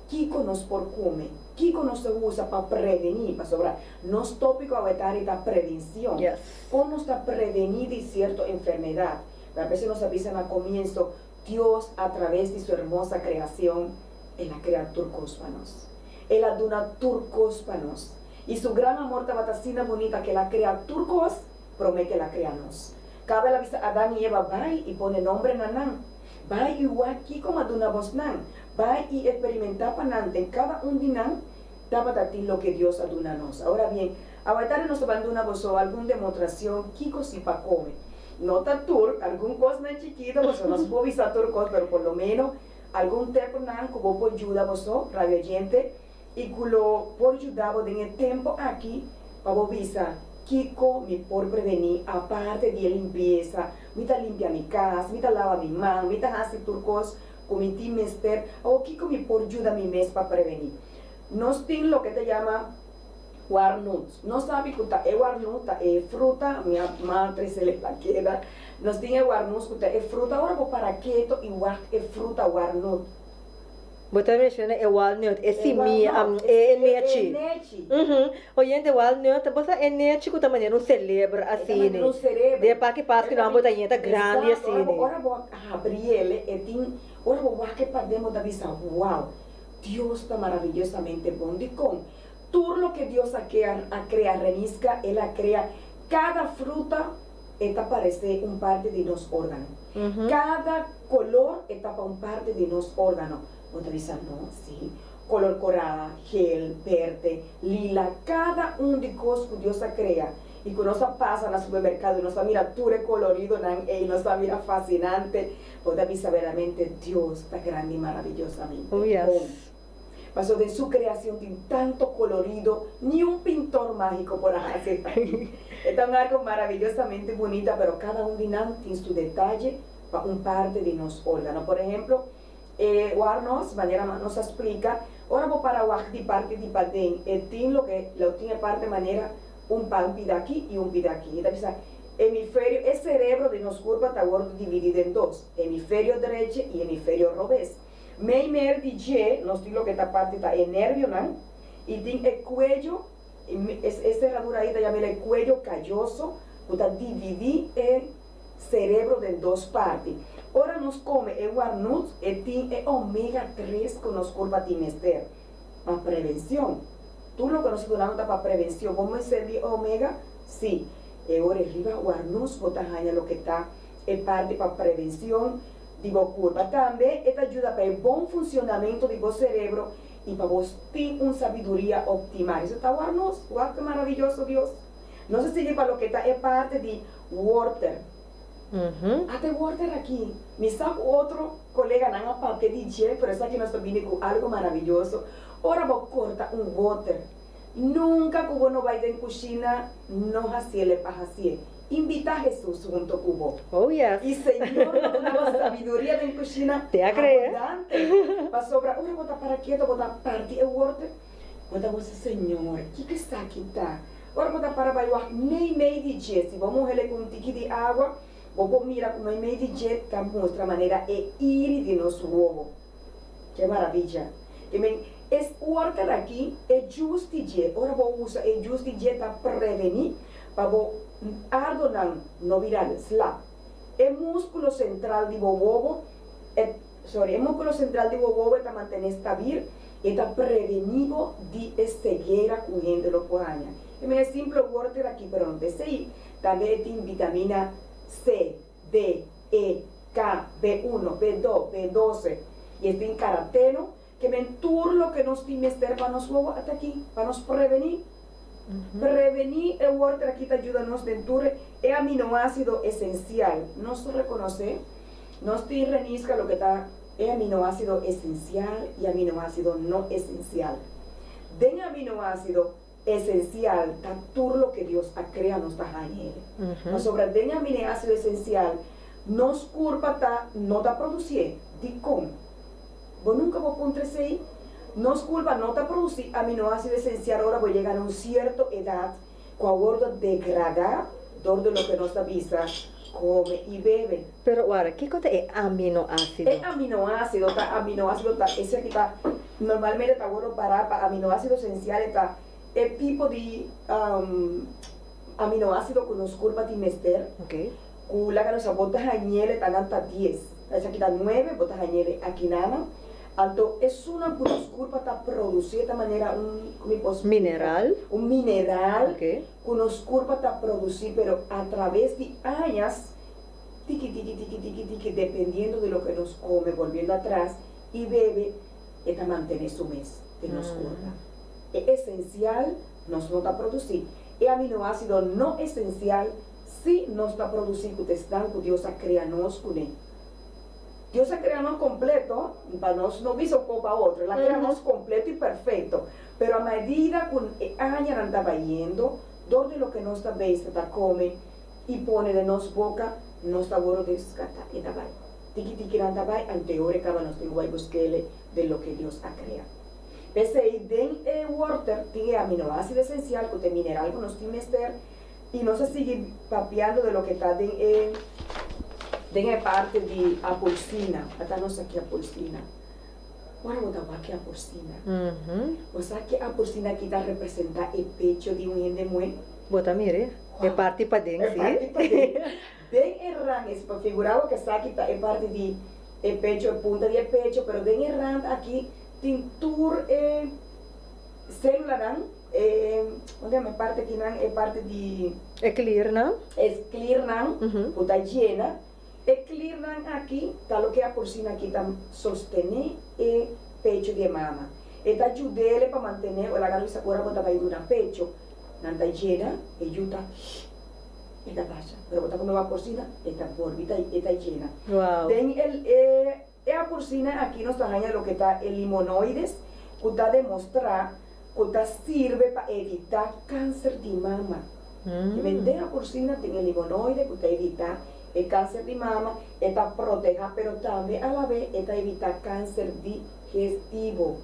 kiko nos por kome, kiko nos ta usa pa prevení, pasobra nos tópiko awetari ta prevencion, kon nos ta prevení di sierto enfermedad. Pero a bes nos a bisa na comienso, Dios a traves di su hermosa creacion, El a crea tur cos pa nos. El a duna tur cos pa nos. Y su gran amor tabata asina bunita cu El a crea tur cos prome cu El a crea nos. Caba El a bisa Adan y Eva, Bai y pone nombre na nan. Bai y wak kico m'a duna bosnan. Bai y experimenta pa nan. Den cada un di nan tabata tin loke Dios a duna nos. Ahora bien, awetari nos ta ban duna boso algun demotracion kico si pa come. No ta tur, algun cosnan chikito, boso no por bisa tur cos, pero por lo menos algun tepnan cu bo por yuda boso, radio oyente, y cu lo por yuda bo den e tempo aki pa bo bisa kico mi por preveni aparte di e limpieza, mi ta limpia mi cas, mi ta laba mi man, mi ta haci tur cos cu mi tin mester, awor kico mi por yuda mi mes pa preveni? Nos tin loke ta yama warnut. Nos sabi cu ta e warnut ta e fruta, mi a matre se le la keda, nos tin e warnut cu ta e fruta, ora bo para keto y wak e fruta warnut. Bo ta menciona e walnut, e simia, e nechi. E nechi. Oyente, walnut, bo sa e nechi cu ta manera un celebro asina. Un cerebro. Den paki Pascu nan bo ta yenta grandi asina. Exacto, ora bo habriele e tin, ora bo wak e paden bo ta bisa, wow, Dios ta maravillosamente bon. Dicon? Tur loke Dios a kea, a crea renisca, El a crea cada fruta, e ta parece un parti di nos organo. Cada color e ta pa un parti di nos organo. Bo ta bisa, no, si. Color cora, gel, berde, lila, cada un di cos cu Dios a crea y cu nos a pasa na supermercado y nos a mira tur e coloridonan ey, nos a mira fascinante, bo ta bisa verdaderamente Dios ta grandi y maravillosamente bon. Paso den su creacion tin tanto colorido, ni un pintor magico por a haci esaki. E ta un algo maravillosamente bunita, pero cada un di nan tin su detaye pa un parte di nos organo. Por ehemplo, e warnos, manera nos a splica, ora bo para wak di parti di paden, e tin loke lo tin e parte manera un pan pida aki y un pida aki. E ta bisa, hemiferio, e cerebro di nos curpa ta wordo dividi den dos, hemiferio drechi y hemiferio robes. Meimer di dje nos tin loke ta parti ta e nervionan y tin e cuello, e cerradura ahi ta yam'el e cuello calloso cu ta dividi e cerebro den dos parti. Ora nos come e warnut e tin e omega tres cu nos curpa tin mester pa prevencion. Tur loke nos ta dunando ta pa prevencion. Bo mester di e omega? Si. E ora e riba warnut bo ta haña loke ta e parti pa prevencion. di bo kurpa. Tambe e ta yuda pa e bon funcionamento di bo cerebro y pa bo tin un sabiduria optimal. Eso ta war nos. Wak ke maravilloso Dios. Nos a sigui pa loke ta e parte di worter. Ata e worter aki. Mi sa ku otro koleganan a papia di dje, pero esaki nos ta bini ku algo maravilloso. Ora bo korta un worter, nunka ku bo no bai den kushina no hasiel e pa hasié. Invita Hesus hunto ku bo. Oh yes. I Señor lo duna bo sabiduria den kushina Te a cree. abundante. Pasobra ora bo ta para keto, bo ta parti e wortel, bo ta gosa, Señor, kiko esaki ta? Ora bo ta para bai wak meimei di dje, si bo muhele ku un tiki di awa, bo por mira ku meimei di dje ta mustra manera e iri di nos wowo. Ke maravilla! Ke men, es wortel aki, e jus di dje, ora bo usa e jus di dje ta prevení pa bo ardonan no bira slap. E múskulo sentral di bo wowo, e, sorry, e múskulo sentral di bo wowo e ta mantené stabil, e ta prevení bo di e ceguera ku hende lo por haña. E mester simpel worter aki, pero no ta esei. Tambe e tin vitamina C, D, E, K, B1, B2, B12 i e tin karateno, ke men tur loke nos tin mester pa nos wowo ata aki, pa nos prevení. Prevení e worter aki ta yuda nos den tur e aminoásido esensial. Nos rekonosé, nos tin reniska loke ta e aminoásido esensial i aminoásido no esensial. Den aminoásido esensial ta tur loke Dios a krea nos ta haña el. Pasobra den aminoásido esensial nos kurpa ta no ta produsié. Dikon? Bo nunka bo puntra esei? Nos kurpa no ta produsí aminoásido esensial ora bo yega na un sierto edat ku a wordo degradá dor di loke nos ta bisa kome i bebe. Pero wara, kiko ta e aminoásido? E aminoásido ta aminoásido ta esaki ta normalmente ta wordo pará pa aminoásido esensial e ta e tipo di aminoásido ku nos kurpa tin mester ku laga nos a bo ta hañ'el ta nan ta dies. Esaki ta nuebe, bo ta hañ'el akinana. Anto esunnan ku nos kurpa ta produsí ta manera un, ku mi por splika? Mineral. Un mineral ku nos kurpa ta produsí, pero atraves di añas, tiki tiki tiki tiki tiki, dependiendo di loke nos kome, bolbiendo atras, i bebe, e ta mantené su mes den nos kurpa. E esensial nos no ta produsí. E aminoásido no esensial sí nos ta produsí ku ta esnan ku Dios a krea nos kuné. Dios a krea nos kompleto, pa nos no bisa un kos pa otro, El a krea nos kompleto i perfekto, pero a medida ku e añanan ta bayendo, dor di loke nos ta besta ta kome i pone den nos boka, nos ta wòrdu deskatá i ta bai. Tiki tiki nan ta bai, anteor e kaba nos tin ku bai busk'el den loke Dios a krea. P'esei den e wòrter tin e aminoásido esensial ku ta e mineral ku nos tin mester, I nos a sigui papiando de loke ta den e den e parte di apolsina. Ata nos aki apolsina. Ora bo ta wak e apolsina, bo sa ke apolsina aki ta representa e pecho di un hende muhé? Bo ta mira e parti paden, E si. parti paden. Den e rand, es pa figura bo ke esaki ta e parti di e pecho, e punta di e pecho, pero den e rand aki tin tur e celulanan. E unda e parti akinan e parti di. E kliernan. E kliernan ku ta yena. E kliernan aki ta loke a kursina aki ta sostené e pecho di e mama. E ta yud'é pa mantené ora laga nos ora bo ta bai duna pecho nan ta yena e yu ta e ta basha pero bo ta kome bo a kursina e ta borbi ta e ta yena. Den e e a kursina aki nos ta haña loke ta e limonoides ku ta demostrá. ku ta sirbe pa evitá kanser di mama. E menten apursina tin e limonoide ku ta evitá e kanser di mama, e ta protehá pero tambe alabes e ta evitá kanser digestivo.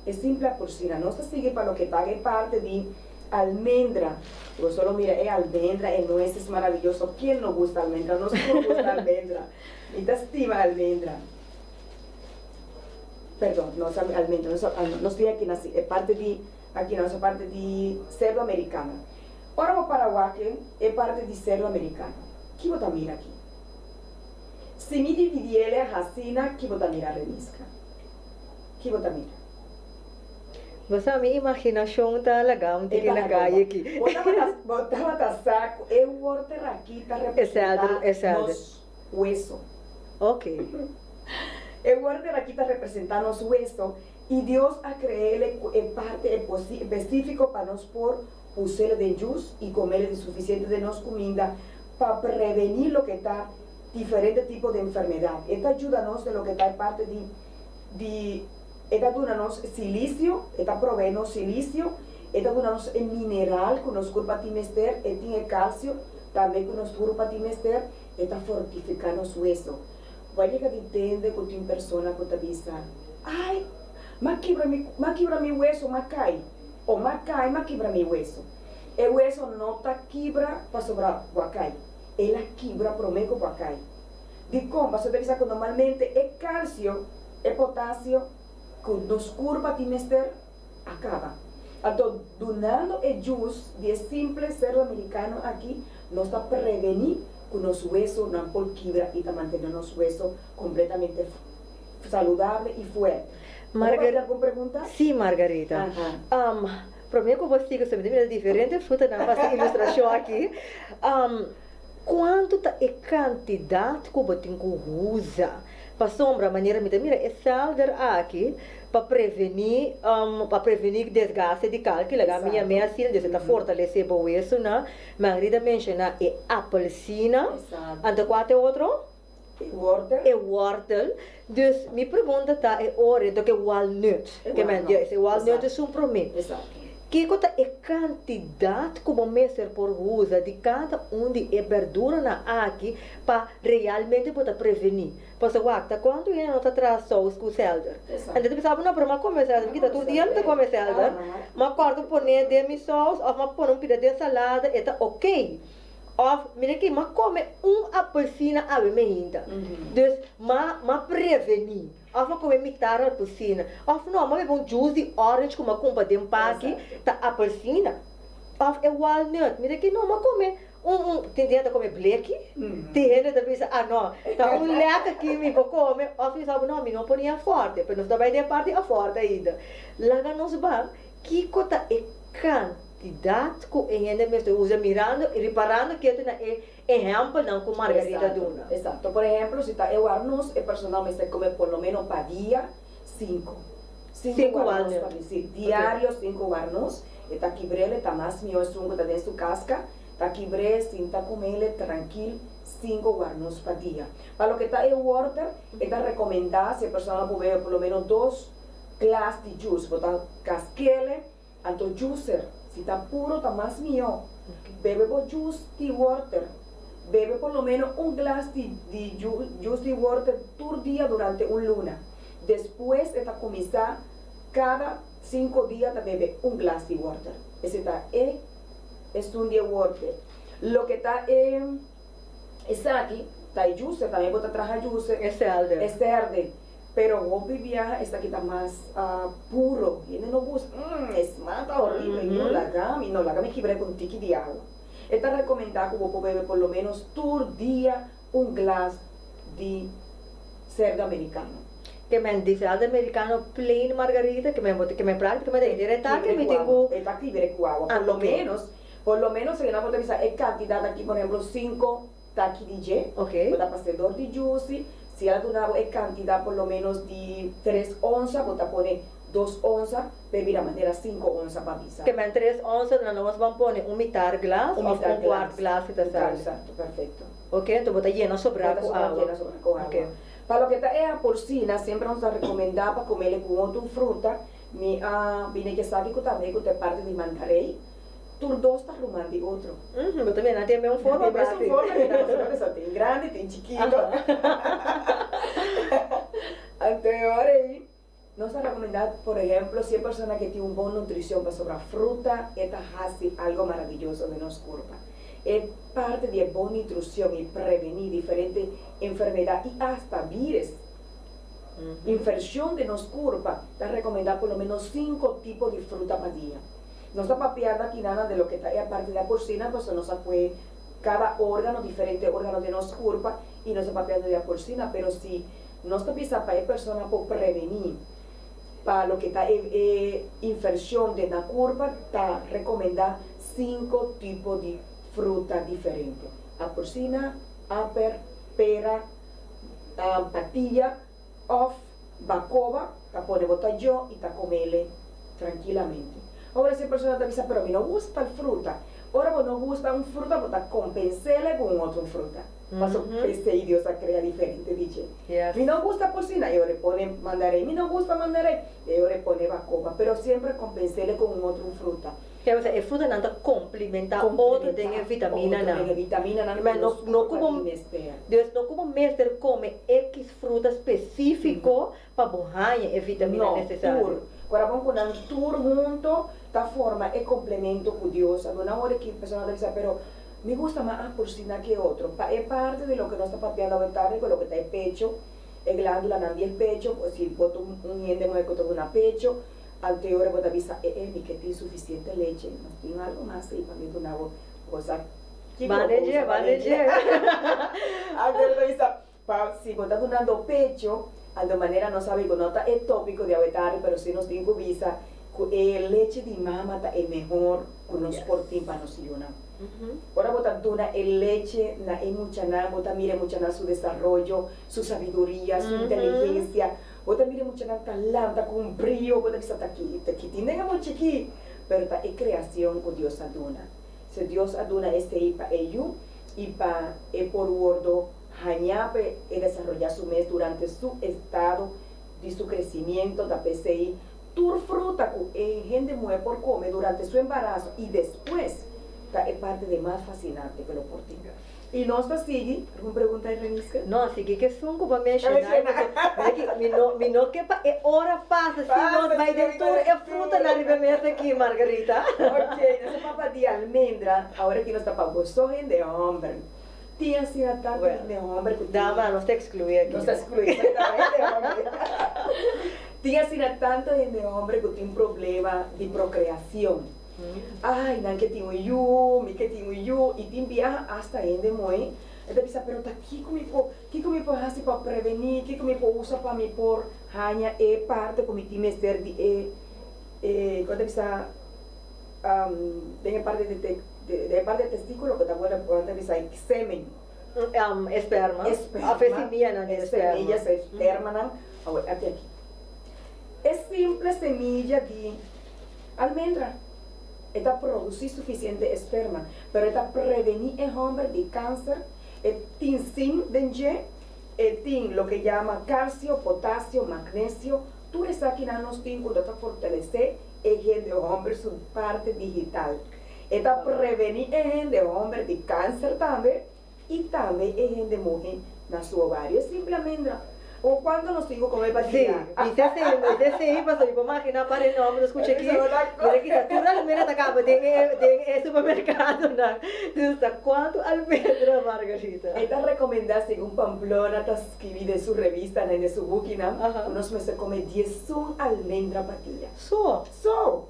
E simple apursina. Nos ta sigui pa loke ta e parte di almendra. Bo solo mira e almendra, e nueces maraviyoso. Ken no gusta almendra? Nos tur gusta almendra. Mi ta stima almendra. Perdon, no sa almendra, no sa, nos tin aki na e parti di, aki na nos parti di cerdo americano. Ora bo para wak e parti di cerdo americano, ki bo ta mira aki? Si mi dividiele hasina, ki bo ta mira Reniska? Ki bo ta mira? Bo sa mi imaginashon ta laga un tiki na kaye aki. Bo tabata, bo tabata sa ku e worter aki ta representa nos weso. Ok. E worter aki ta representá nos weso i Dios a kre'é ku e parte espesífiko pa nos por us'é den jus i kom'é di sufisiente den nos kuminda pa prevení loke ta diferente tipo di enfermedat. E ta yuda nos den loke ta e parte di di e ta duna nos silisio, e ta proveé nos silisio, e ta duna nos e mineral ku nos kurpa tin mester, e tin e kalsio tambe ku nos kurpa tin mester, e ta fortifiká nos weso. Bo a yega di tende ku tin persona ku ta bisa, Ai, m'a kibra mi, m'a kibra mi weso, m'a kai, o m'a kai, m'a kibra mi weso. E weso no ta kibra pasobra bo a kai, el a kibra promé ku bo a kai. Dikon? Pasobra ta bisa ku normalmente e kalsio, e potasio ku nos kurpa tin mester a kaba. Anto, dunando e jus di e simple serdo amerikano aki, nos ta prevení. ku nos wesonan por kibra i ta mantené nos weso kompletamente saludable i fuerte. Bo por hasi algun pregunta? Sí, Margarita. Promé ku bo sigui, mi ta mira diferente frutanan pa hasi ilustrashon aki. Kuantu ta e kantidat ku bo tin ku usa? Pasobra manera mi ta mira e selder aki pa prevení pa prevení desgaste di kalki laga mi yam'é asina, dus e ta fortalesé bo wesunan. Margarita a menshoná e apelsina, anto kua ta e otro? E wortel. E wortel. Dus mi pregunta ta e ora enton ke walnut, ke men e walnut esun promé. Kiko ta e kantidat ku bo mester por usa di kada un di e berduranan aki pa realmente bo ta prevení? Pasobra wak ta kuantu hende no ta traha sous ku selder. Hende ta bisa bo no, pero mi a kome selder, mi kita tur dia mi ta kome selder. Mi a kòrta pon'é den mi sous òf mi a pone un pida den salada, e ta okey. Òf, mira aki, mi a kome un apelsina awe meinta. Dus, mi a prevení. Òf mi a kome mitar apelsina. Òf no, mi a bebe un juice di orange ku mi a kumpra den paki, ta apelsina. Òf e walnut. Mira aki, no, mi a kome un, un, tin hende ta kome bleki, tin hende ta bisa, ah no, ta un lèk aki mi por kome. Òf mi sa, no, mi no por ni afòrte, pero nos ta bai den e parti afòrte ainda. Laga nos ban, kiko ta e kantidat ku e hende mester usa mirando i riparando ketu na e ehèmpelnan ku Margarita duna. Esakto. Por ehèmpel, si ta e warnus, e persona mester kome por lo ménos pa dia sinku. Sinku warnus pa dia. Si, diario sinku warnus. E ta kibr'el, e ta mas mihó esun ku ta den su kaska. Ta kibr'é, sinta kum'el trankil sinku warnus pa dia. Pa loke ta e wòrter, e ta rekomendá si e persona por bebe por lo ménos dos glas di juice. Bo ta kask'el. Anto juicer, si ta puro ta mas mihó. Bebe bo juice di worter. Bebe por lo menos un glas di di juice di worter tur dia durante un luna. Despues e ta kuminsá kada sinku dia ta bebe un glas di worter. Esei ta e esun di e worter. Loke ta e esaki ta e juicer, tambe bo ta traha juicer. E sèlder. E sèlder. Pero hopi biaha esaki ta mas puro. Hende no gusta, mm, e sma ta horrible, no laga mi, no laga mi kibra ku un tiki di awa. E ta rekomendá ku bo por bebe por lo ménos tur dia un glas di serda merikano. Ke men di serda merikano plain margarita, ke men bo ta, ke men práktikamente henter e taki mi tin ku. E ta kibra ku awa, por lo ménos, por lo ménos si nan bo ta bisa e kantidat aki, por ehemplo, sinku. Taki di dje, bo ta pas'é dor di jusi, si el a duna bo e kantidat por lo ménos di tres onsa, bo ta pone dos onsa, p'e bira manera sinku onsa pa bisa. Ke men tres onsa na nos ban pone un mitar glas òf un kuart glas si ta sali. Eksakto, perfekto. Ok, enton bo ta yena sobrá ku awa. Bo ta yena sobrá ku awa. Pa loke ta e aporsina, semper nos ta rekomendá pa komele ku otro fruta, mi a bini ke esaki ku tambe ku ta e parti di mandarei. Tur dos ta ruman di otro. Bo ta mira, nan tin e mesun forma Nan tin e mesun forma, nan tin e mesun tin grandi, tin chikito. Anto e ora ei, nos ta rekomendá, por ehemplo, si e persona ke tin un bon nutrishon pasobra fruta e ta hasi algo maraviyoso den nos kurpa. E parti di e bon nitrushon i prevení diferente enfermedat i asta vírus, infershon den nos kurpa, ta rekomendá por lo menos sinku tipo di fruta pa dia. Nos ta papiando akinanan de loke ta e aparte di a porsina, pasobra nos a kue kada organo, diferente organo den nos kurpa, i nos ta papiando di a porsina, pero si nos ta bisa pa e persona por prevení pa loke ta e e infershon den nan kurpa, ta rekomendá sinku tipo di fruta diferente, aporsina, aper, pera, patilla òf bakoba, ta pone bo tayó i ta komele trankilamente. Ora si e persona ta bisa, pero mi no gusta tal fruta. Ora bo no gusta un fruta, bo ta kompens'el ku un otro fruta. Pasobra p'esei Dios a krea diferente di dje. Mi no gusta porsina, e ora e pone mandarei. Mi no gusta mandarei, e ora e pone bakoba. Pero semper kompens'el ku un otro fruta. Ke bisa e frutanan ta komplementá otro den e vitaminanan. Otro den e vitaminanan ku nos kurpa tin mester. Dus no ku bo mester kome ekis fruta spesífiko pa bo haña e vitamina nesesario. No, tur. Ku ora bon ku nan tur hunto ta forma e komplemento ku Dios a duna. Ora ki persona ta bisa pero mi gusta mas apursina ke otro. Pa e parti di loke nos ta papiando awe tardi ku loke ta e pecho, e glándulanan di e pecho, si bo ta un hende muhé ku ta duna pecho, Anto e ora bo ta bisa, E e, mi ke tin sufisiente leche, nos tin algu mas ei pa mi duna bo. Bo sa. Kiko bo por usa pa dje? Anto ta bisa, pa si bo ta dunando pecho, anto manera nos sabi ku no ta e topiko di awe tardi, pero si nos tin ku bisa ku e lechi di mama ta e mehor ku nos por tin pa nos yunan. Ora bo ta duna e lechi na e muchanan, bo ta mira e muchanan su desaroyo, su sabiduria, su inteligensia. Bo ta mira e muchanan ta lanta ku un brio, bo ta bisa ta ki, ta ki tin den e mucha aki? Pero ta e kreacion ku Dios a duna. Si Dios a duna esei pa e yu i pa e por wordo hañá pa e desaroyá su mes durante su estado di su crecimiento, ta p'esei tur fruta cu e hende muhé por come durante su embaraso i despues ta e parte de mas fascinante cu lo por tin. I nos ta sigui, algun pregunta Reniska? No, sigui cu esun cu bo a menciona, pasobra mira aki, mi no, mi no ke pa e ora pasa si nos bai den tur e frutanan riba e mesa aki, Margarita. Ok, nos a papia di almendra, awor aki nos ta pa boso hende homber. Tin asina tantu hende homber cu tin. Dama, nos ta exclui aki. Nos ta exclui, dama hende homber. Tin asina tantu hende homber cu tin problema di procreacion. Ai, nan ke tin un yu, mi ke tin un yu, i tin biaha asta hende moe e ta bisa, pero ta kiko mi por, kiko mi por hasi pa prevení, kiko mi por usa pa mi por haña e parte ku mi tin mester di e, e, kon ta bisa, den e parte di te, den e parte di testíkulo ku ta wòrdu, kon ta bisa, semen. Esperma. Esperma. Of e simianan di esperma. E semillas, e espermanan. Awor, ate aki. E simple semilla di. Almendra, E ta produsí sufisiente esperma, pero e ta prevení e hòmber di kanser. E tin zink den dje, e tin loke yama kalsio, potasio, magnesio. Tur esakinan nos tin ku ta fortalesé e hende hòmber su parte digital. E ta prevení e hende hòmber di kanser tambe. I tambe e hende muhe na su ovario. E simple almendra. O cuanto nos tin cu come pa Sí, dia? bisa sí, bisa sí, pasobra mi por magina par e nomber nos scucha aki, mira kita tur almendra ta caba den e den e supermercadonan. Entonces ta cuanto almendra, Margarita? E ta recomenda segun Pamplona ta scribi den su revistanan, den su bukinan, cu nos mester come diesun almendra pa dia. So? So!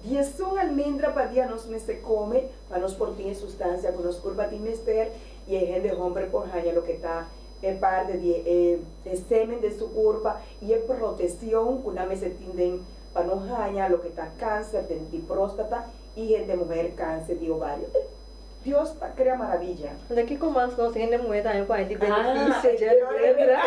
11 almendra pa dia nos mester come pa nos por tin e sustancia cu nos curpa tin mester y e hende homber por haña loke ta e parte di e e semen den su curpa y e proteccion cu nan mester tin den pa no haña loke ta cancer den di prostata y hende muher cancer di ovario. Dios ta crea maravilla. Unda kico mas nos hende muhe tambe por haci beneficio dje almendra?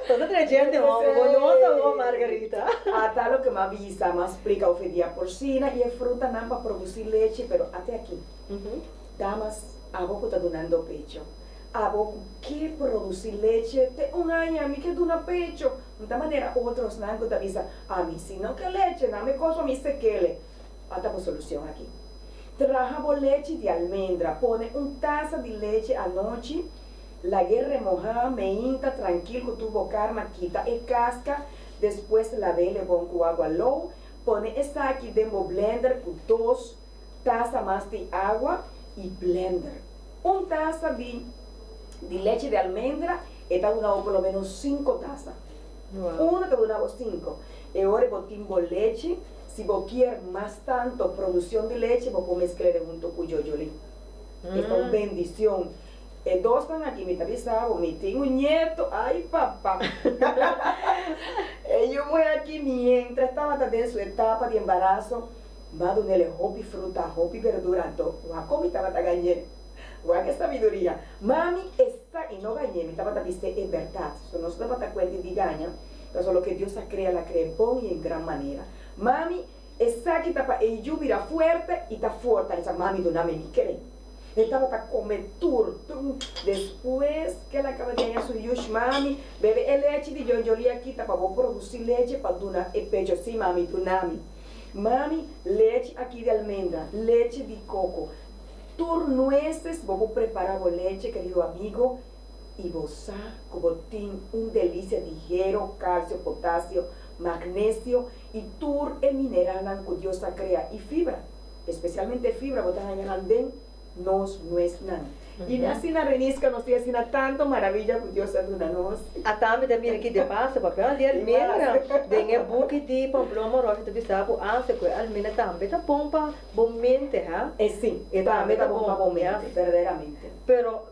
Nos ta trae djente homber, bo no ta bo Margarita. Ata loke m'a bisa, m'a splica ofedia porcina y e frutanan pa produci lechi, pero ate aki, damas, abo cu ta dunando pecho, abo cu ke produci leche te un aña, mi ke duna pecho, no ta manera otrosnan cu ta bisa, ami si no ke leche, nan mi cos pa mi sekele. Ata bo solucion aki. Traha bo lechi di almendra. Pone un tasa di lechi anochi, lag'é remohá meinta trankil ku tur bo karma, kita e kaska, despues lab'é lebon ku agua lou. Pone esaki den bo blender ku dos tasa mas di agua i blender. Un tasa di di lechi di almendra e ta duna bo por lo menos sinku tasa. Uno ta duna bo sinku. E ora bo tin bo lechi, si bo kier mas tanto produccion di lechi bo por mezcl'e hunto cu jojoli. Esta un bendicion. E dosnan aki mi ta bisa bo, mi tin un nieto, ay papa! E yu muhe aki mientras tabata den su etapa di embaraso, m'a dun'el e hopi fruta, hopi berdura, anto wak con mi tabata gañ'e. Wak e sabiduria. Mami, esta y no gañ'e, mi tabata bis'e e berdad. So nos tabata cuenta di gaña. Pasobra loke Dios a krea, el a krea bon i en gran manera. Mami, esaki ta pa e yu bira fuerte i ta fortalesa. Mami, duna mi mi kere. E tabata kome tur. Despues ku el a kaba di haña su yush, Mami, bebe e lechi di jonjolí aki ta pa bo produsí lechi pa duna e pecho. Sí, mami, duna mi. Mami, lechi aki di almendra, lechi di koko, tur nueces bo por prepara bo lechi, kerido amigo. I bo sa ku bo tin un delisia di hero, kalsio, potasio, magnesio i tur e mineralnan ku Dios a krea i fibra. Espesialmente fibra bo ta haña nan den. nos nuesnan. I asina Renisca nos tin asina tanto maraviya ku Dios a duna nos. Ata mi ta mira ki de paso papia di almendra den e buki di Pamplona Rocha ta bisa bo anse ku e almendra tambe ta bon pa bo mente ha. E si, e tambe ta bon pa bo mente, berdaderamente. Pero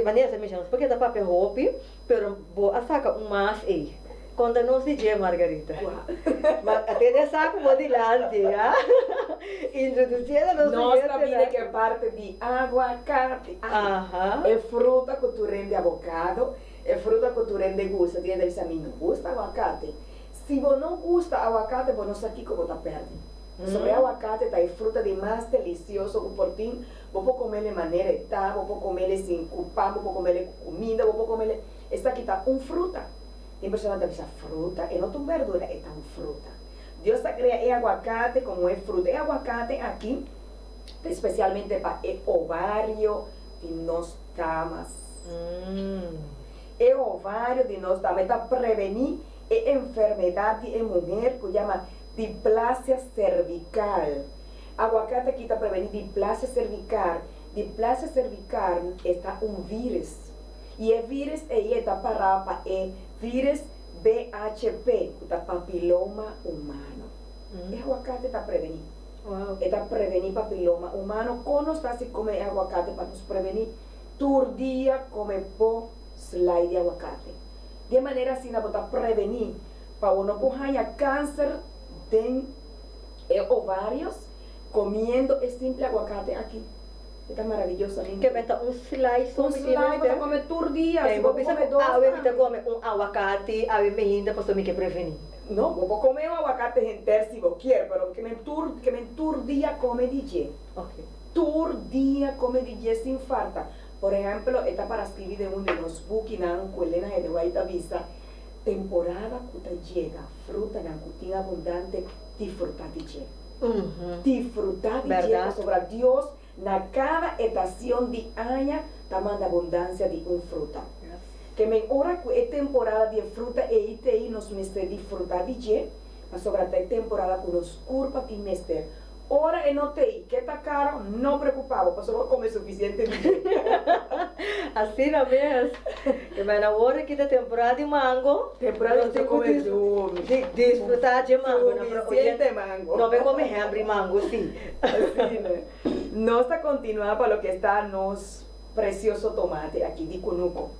manera sa menshona nos por keda papia hopi pero bo a saka un mas ei. Konta nos di dje Margarita. Ma a tene e saku bo dilanti ha. Introdusiendo nos Nos ta bini ku e parti di aguacate. Ai, e fruta ku tur hende abokado, e fruta ku tur hende gusta. Tin hende ta bisa mi no gusta aguacate. Si bo no gusta aguacate bo no sa kiko bo ta pèrdè. Pasobra e aguacate ta e fruta di mas delisioso ku por tin. Bo por komele manera e ta, bo por komele sin ku pan, bo por komele ku kuminda, bo por komele. Esaki ta un fruta. Tin persona ta bisa fruta, e no ta un berdura, e ta un fruta. Dios ta krea e aguakate komo e fruta. E aguakate aki ta espesialmente pa e ovario di nos damas. E ovario di nos dama, e ta prevení e enfermedat di e muher ku yama diplasia servikal. Aguakate aki ta prevení diplasia servikal. Diplasia servikal e ta un vírus. I e vírus ei e ta pará pa e vírus BHP, ku ta papiloma humano. E aguakate ta prevení. E ta prevení papiloma humano. Kon nos ta hasi kome e aguakate pa nos prevení? Tur dia kome bo slai di aguakate. Di e manera asina bo ta prevení pa bo no por haña kanser den e ovarios komiendo e simple aguakate aki. E ta maravillosamente. Ke men ta un slice so Un mi slice bo ta kome tur dia. Kei Si bo bo bisa kome ku dos awe mi ta tambe. kome un awakati awe meinda pasobra mi ke preveni. No, bo por kome un awakate henter si bo kier, pero ke men tur ke men tur dia kome di dje. Ok. Tur dia kome di dje sin falta. Por ehemplo, e ta para skribi den un di nos bukinan ku Elena G. de White ta bisa, Temporada ku ta yega, frutanan ku tin abundante, disfruta di dje. Disfruta di dje pasobra Dios na kada estacion di aña ta manda abundancia di un fruta. Ke men ora ku e temporada di e fruta ei t'ei nos mester disfruta di dje pasobra ta e temporada ku nos kurpa tin mester. Ora e no t'ei, ke ta karo, no preocupa bo pasobra bo kome suficiente di dje. Asina mes. Ke men awor aki ta temporada di mango. Temporada di kome Disfruta dje mango nan pero oye Suficiente mango. No be kome hembri mango si. Asina. Nos ta continua pa loke esta nos precioso tomate aki di cunuco.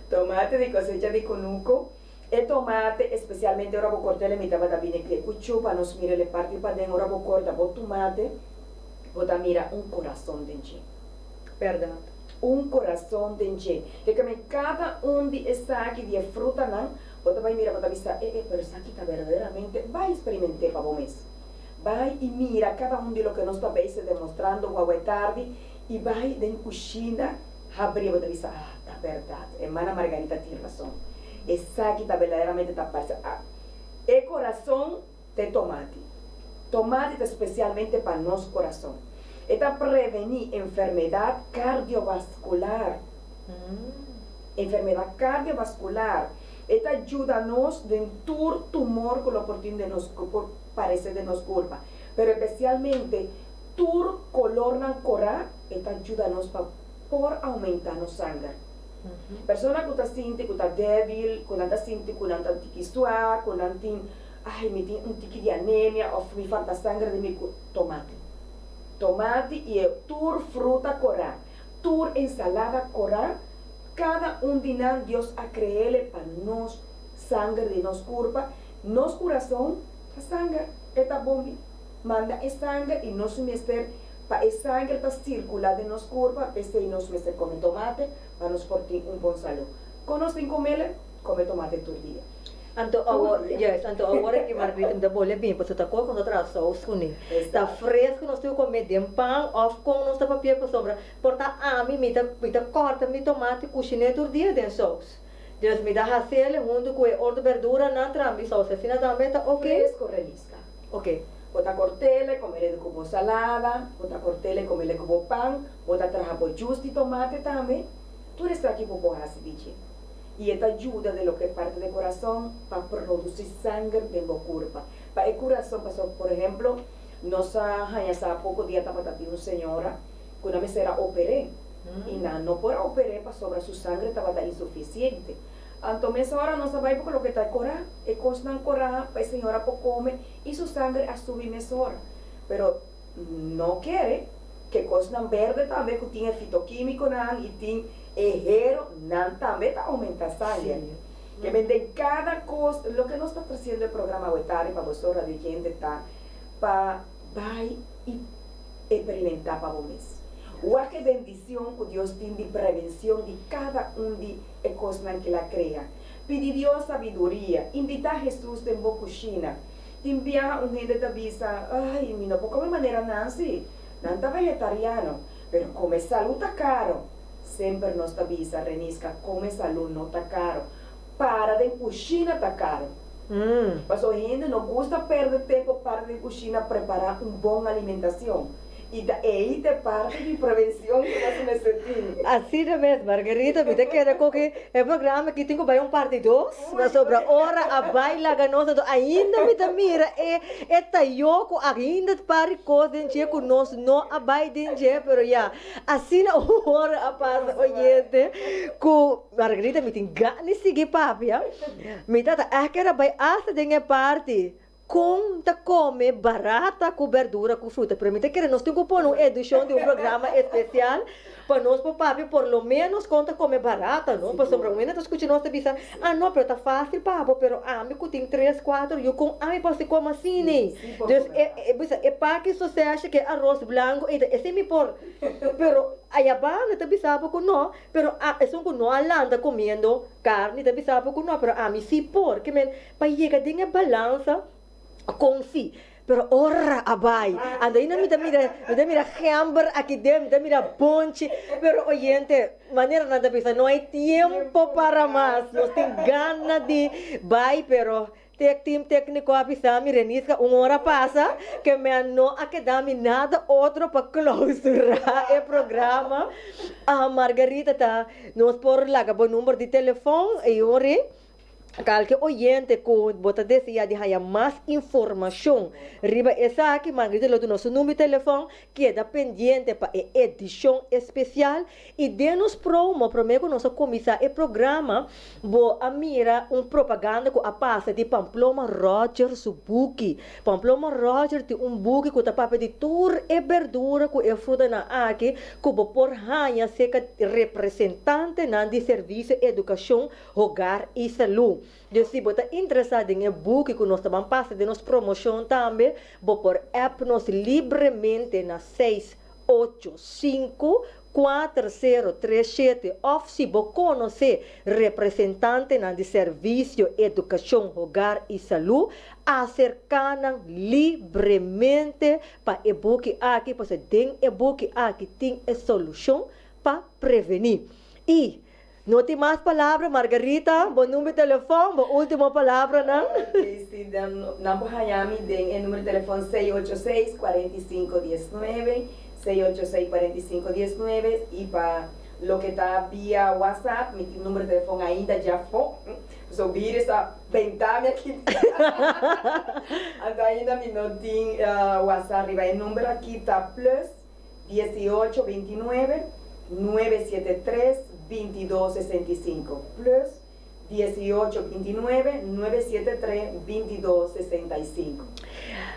Tomate di cosecha di cunuco. E tomate especialmente ora bo corta el mi tabata bini kle cuchu pa nos mira el parti paden ora bo corta bo tomate bo ta mira un corazon den dje. Berdad. Un corazon den dje. Ke ke men cada un di esaki di e frutanan bo ta bai mira bo ta bisa e e pero esaki ta berdaderamente bai experimente pa bo mes. Bai y mira cada un di loke nos ta bezig demostrando guagua e tardi y bai den cushina habri bo ta bisa ah ta berdad hermana Margarita tin razon esaki ta berdaderamente ta parce ah e corazon ta e tomati. Tomati ta spesialmente pa nos kurason. E ta prevení enfermedat kardiovaskular. Enfermedat kardiovaskular. E ta yuda nos den tur tumor ku lo por tin den nos ku por parese den nos kurpa. Pero espesialmente tur kolornan korá e ta yuda nos pa por oumentá nos sanger. Persona ku ta sinti ku ta débil, ku nan ta sinti ku nan ta tiki suak, ku nan tin Ay, mi tin un tiki di anemia of mi falta sanger den mi cu tomati. Tomati y e tur fruta cora, tur ensalada cora, cada un di nan Dios a creele pa nos sanger di nos curpa, nos curason ta sanger, e ta bombi, manda e sanger y nos mester pa e sanger ta circula den nos curpa, p'esey nos mester come tomate pa nos por tin un bon salud. Con nos tin comele? Come tomate tur dia. Anto awor, yes, anto awor aki Margarita mi ta bolbe bin pasobra ta kos ku nos ta traha sous kuné. Ta fresku nos tin ku kome den pan òf kon nos ta papia pasobra por ta ami mi ta mi ta kòrta mi tomati kushiné tur dia den sous. Dus mi ta hasiel huntu ku e otro berduranan traha mi sous asina tambe ta oke. Fresku relisca. Oke. Bo ta kort'el, komele ku bo salada, bo ta kort'el, komele ku bo pan, bo ta traha bo jus di tomate tambe. Tur esaki bo por hasi di dje. I e ta yuda den loke parti den kurason pa produsí sanger den bo kurpa. Pa e kurason, pasobra por ehemplo, nos a haña sa poko dia tabata tin un señora. Ku nan mester a oper'é, i nan no por a oper'é pasobra su sangre tabata insufisiente. Anto mesora nos a bai buka loke ta e korá, e kosnan korá pa e señora por kome, i su sangre a subi mesora. Pero no kere ku e kosnan berde tambe ku tin e fitokímikonan i tin e hero, nan tambe ta oumentá sangre. Ke men den kada kos, loke nos ta trasiendo e programa awe tardi pa boso radioyente ta pa bai i Ekperimentá pa bo mes. Wak e bendicion cu Dios tin di prevencion di cada un di e cosnan cu El a crea. Pidi Dios sabiduria. Invitá Jesus den bo cushina. Tin biaha un hende ta bisa, Ay, mi no por come manera nan si. Nan ta vegetariano. Pero come salú ta caro. Semper nos ta bisa, Renisca, come salú no ta caro. Para den cushina ta caro. Pasobra hende no gusta perde tempo para den cushina prepara un bon alimentacion. Y ta ey ta e parti di prevencion cu nos mester tin. Asina mes, Margarita, mi ta kere cu e programa aki tin cu bay un parti dos, pasobra ora a bay laga nos anto ainda mi ta mira e e tayo cu ainda par di cos den dje cu nos no a bay den dje, pero ya, asina ora a pasa oyente cu. Margarita, mi tin gana di sigui papia. Mi tata ègt ker a bai asta den e parti kon ta kome barata ku berdura ku fruta. Pero mi ta kere nos tin ku pone un edishon di un programa espesial pa nos por papia por lo menos kon ta kome barata, no? Pasobra un hende ta skucha nos ta bisa, ah no, pero ta fásil pa bo, pero ami ku tin tres, kuater yu kon ami por hasi kome asina? Dus e bisa e paki soseshe ku e aros blanku ei ta esei mi por. Pero ayabanda ta bisa bo ku no. Pero a esun ku no a lanta komiendo karni ta bisa bo ku no, pero ami si por. Ke men pa yega den e balansa kon si. Pero ora a bai, anto aina mi ta mira, mi ta mira gember aki den, mi ta mira bonchi, pero oyente, manera nan ta bisa no hay tiempo para mas, nos tin gana di bai, pero Tec team tecnico a bisa mi Renisca un ora pasa ke mi a no a keda mi nada otro pa clausura e programa. Ah Margarita ta nos por laga bo number di telefon y ori kalke oyente ku bo ta desea di haya mas informacion riba esaki Margarita lo duna su number di telefon keda pendiente pa e edicion especial Y den nos promo, prome cu nos a cuminsa e programa, bo a mira un propaganda cu a pasa di Pamploma Roger su buki. Pamploma Roger tin un buki cu ta papia di tur e berdura cu e frutanan aki cu bo por haña cerca representantenan di Servicio Educacion, Hogar y Salud. Dus si bo ta interesa den e buki cu nos ta ban pasa den nos promocion tambe, bo por app nos libremente na seis ocho sinku kuater sero tres shete òf si bo konosé representantenan di Servisio Edukashon Hogar i Salú, aserká nan libremente pa e buki aki pasobra den e buki aki tin e solushon pa prevení. I no tin mas palabra, Margarita, bo number di telefòn, bo último palabranan. Ok, si, nan por haña mi den e numero di telefòn seis ocho seis, kuarenta i sinku, dies nuebe, seis ocho seis, kuarenta i sinku, dies nuebe, i pa loke ta via WhatsApp mi tin numero di telefòn ainda djafó, pasobra virus a benta mi aki, anto ainda mi no tin WhatsApp riba e numero aki ta plus. 18 29 973 22 65 plus 18 29 973 22 65.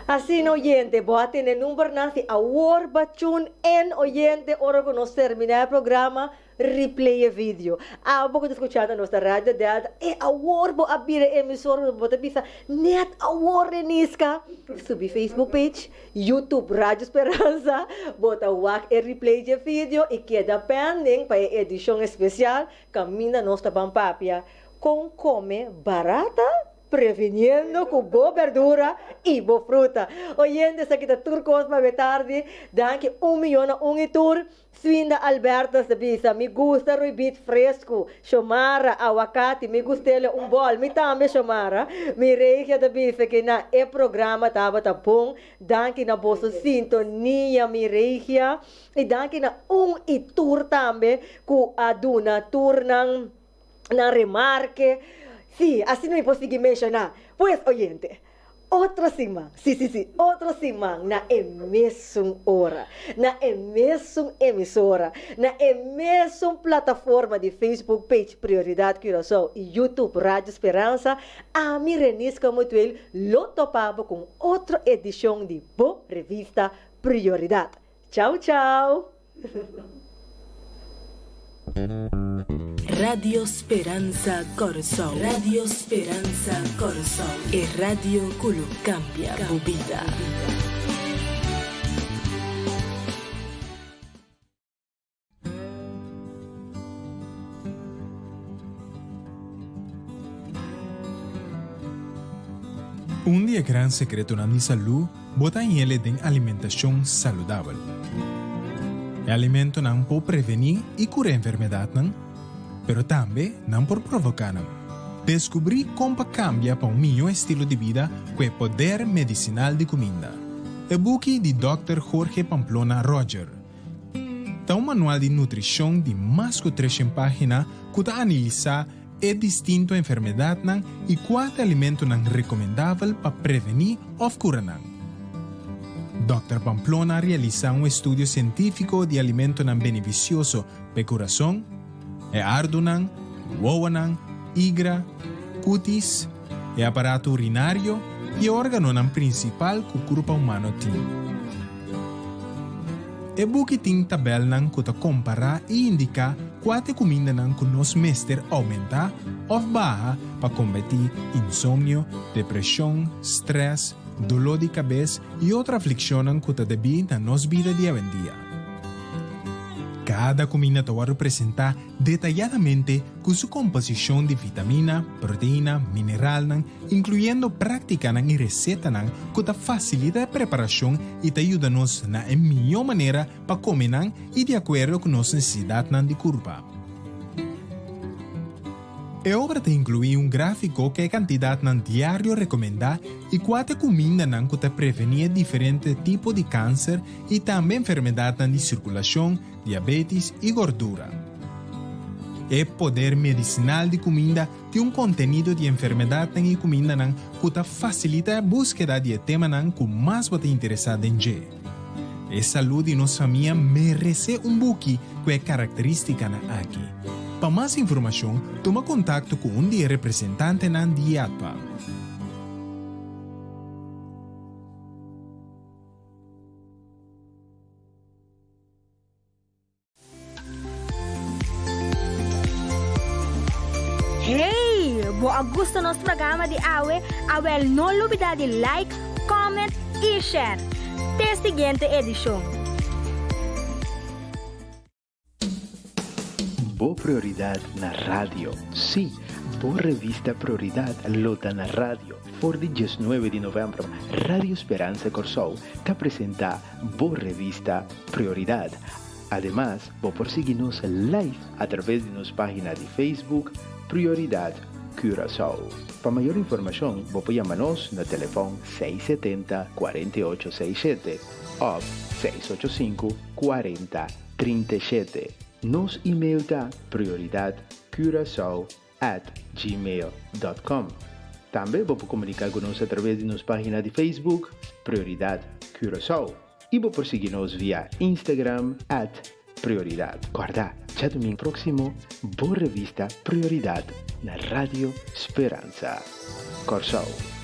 Asina oyente, bo a tene numbernan si awor ba tune in oyente ora ku nos termina e programa. Replay e video. Abo ku ta skuchando nos na Radio Delta, e awor bo a bira e emisor, bo ta bisa, net awor Reniska! Subi Facebook page, YouTube Radio Speransa, bo ta wak e replay dje video i keda pending pa e edishon espesial kaminda nos ta ban papia kon kome barata previniendo ku bo berdura i bo fruta. Oyente, esaki ta tur kos pa awe tardi. Danki un miyon na un i tur. Swinda Albertus ta bisa, Mi gusta ruibit fresku, Shomara, awakati, mi gust'ele un bòl, mi tambe Shomara. Mi regia ta bisa ke na e programa tabata bon, danki na boso sintonia mi regia, i danki na un i tur tambe ku a duna tur nan nan remarke, si, asina mi por sigui menshoná. Pues oyente. Otro siman, sí, sí, sí, otro siman na e mesun ora, na e mesun emisora, na e mesun plataforma di Facebook page Prioridad Curaçao y YouTube Radio Speransa, ami Renisca Mutueel lo topa bo cu un otro edicion di bo revista Prioridad. Chau chau! Radio Speransa Kòrsou Radio Speransa Kòrsou e radio ku lo kambia bo bida. Un di e gran sekretonan di salú bo ta hañ'el den alimentashon saludabel. E alimentonan por prevení i kura enfermedatnan, pero tambe nan por provoká nan. Deskubrí kon pa kambia pa un mihó estilo di bida ku e poder medisinal di kuminda. E buki di Dòkter Jorge Pamplona Roger. Ta un manual di nutrishon di mas ku treshen página ku ta analisá e distinto enfermedatnan i kua ta alimentonan rekomendabel pa prevení òf kura nan. Dòkter Pamplona a realisá un estudio sientífiko di alimentonan benefisioso pa e kurason, e ardunan, wowonan, igra, kutis, e aparato urinario i e órganonan prinsipal ku kurpa humano tin. E buki tin tabèlnan ku ta kompará i indiká kua ta e kumindanan ku nos mester oumentá òf baha pa kombatí insomnio, depreshon, strès, doló di kabes i otro aflikshonnan ku ta debí na nos bida di awendia. Kada kuminda ta wòrdu presentá detayadamente ku su komposishon di vitamina, proteina, mineralnan, inkluyendo práktikanan i resetanan ku ta fasilita e preparashon i ta yuda nos na e mihó manera pa kome nan i di akuerdo ku nos nesesidatnan di kurpa. E obra ta inkluí un gráfiko ku e kantidatnan diario rekomendá i kua ta e kumindanan ku ta prevení e diferente tipo di kanser i tambe enfermedatnan di sirkulashon, diabetis i gordura. E poder medisinal di kuminda tin un kontenido di enfermedatnan i kumindanan ku ta fasilita e búskeda di e temanan ku mas bo ta interesá den dje. E salú di nos famia meresé un buki ku e karakterístikanan aki. Pa mas informashon, tuma kontakto ku un di e representantenan di IATPA. Hey! Bo a gusta nos programa di awe? Awel no lubida di like, comment y share. Te siguiente edicion. Bo Prioridad na Radio. Sí, bo revista Prioridad lo ta na radio. For di diesnuebe di novèmber, Radio Speransa Kòrsou ta presentá bo revista Prioridad. Ademas, bo por sigui nos live a traves di nos página di Facebook Prioridad Curaçao. Pa mayor informashon, bo por yama nos na telefòn 670 48 67 òf 685 40 37. Nos email ta prioridadcuracao at gmail dot com. Tambe bo por komuniká ku nos a traves di nos página di Facebook Prioridad Curaçao i bo por sigui nos via Instagram at Prioridad. Kòrda, djadumingu próksimo bo revista Prioridad na Radio Speransa Kòrsou.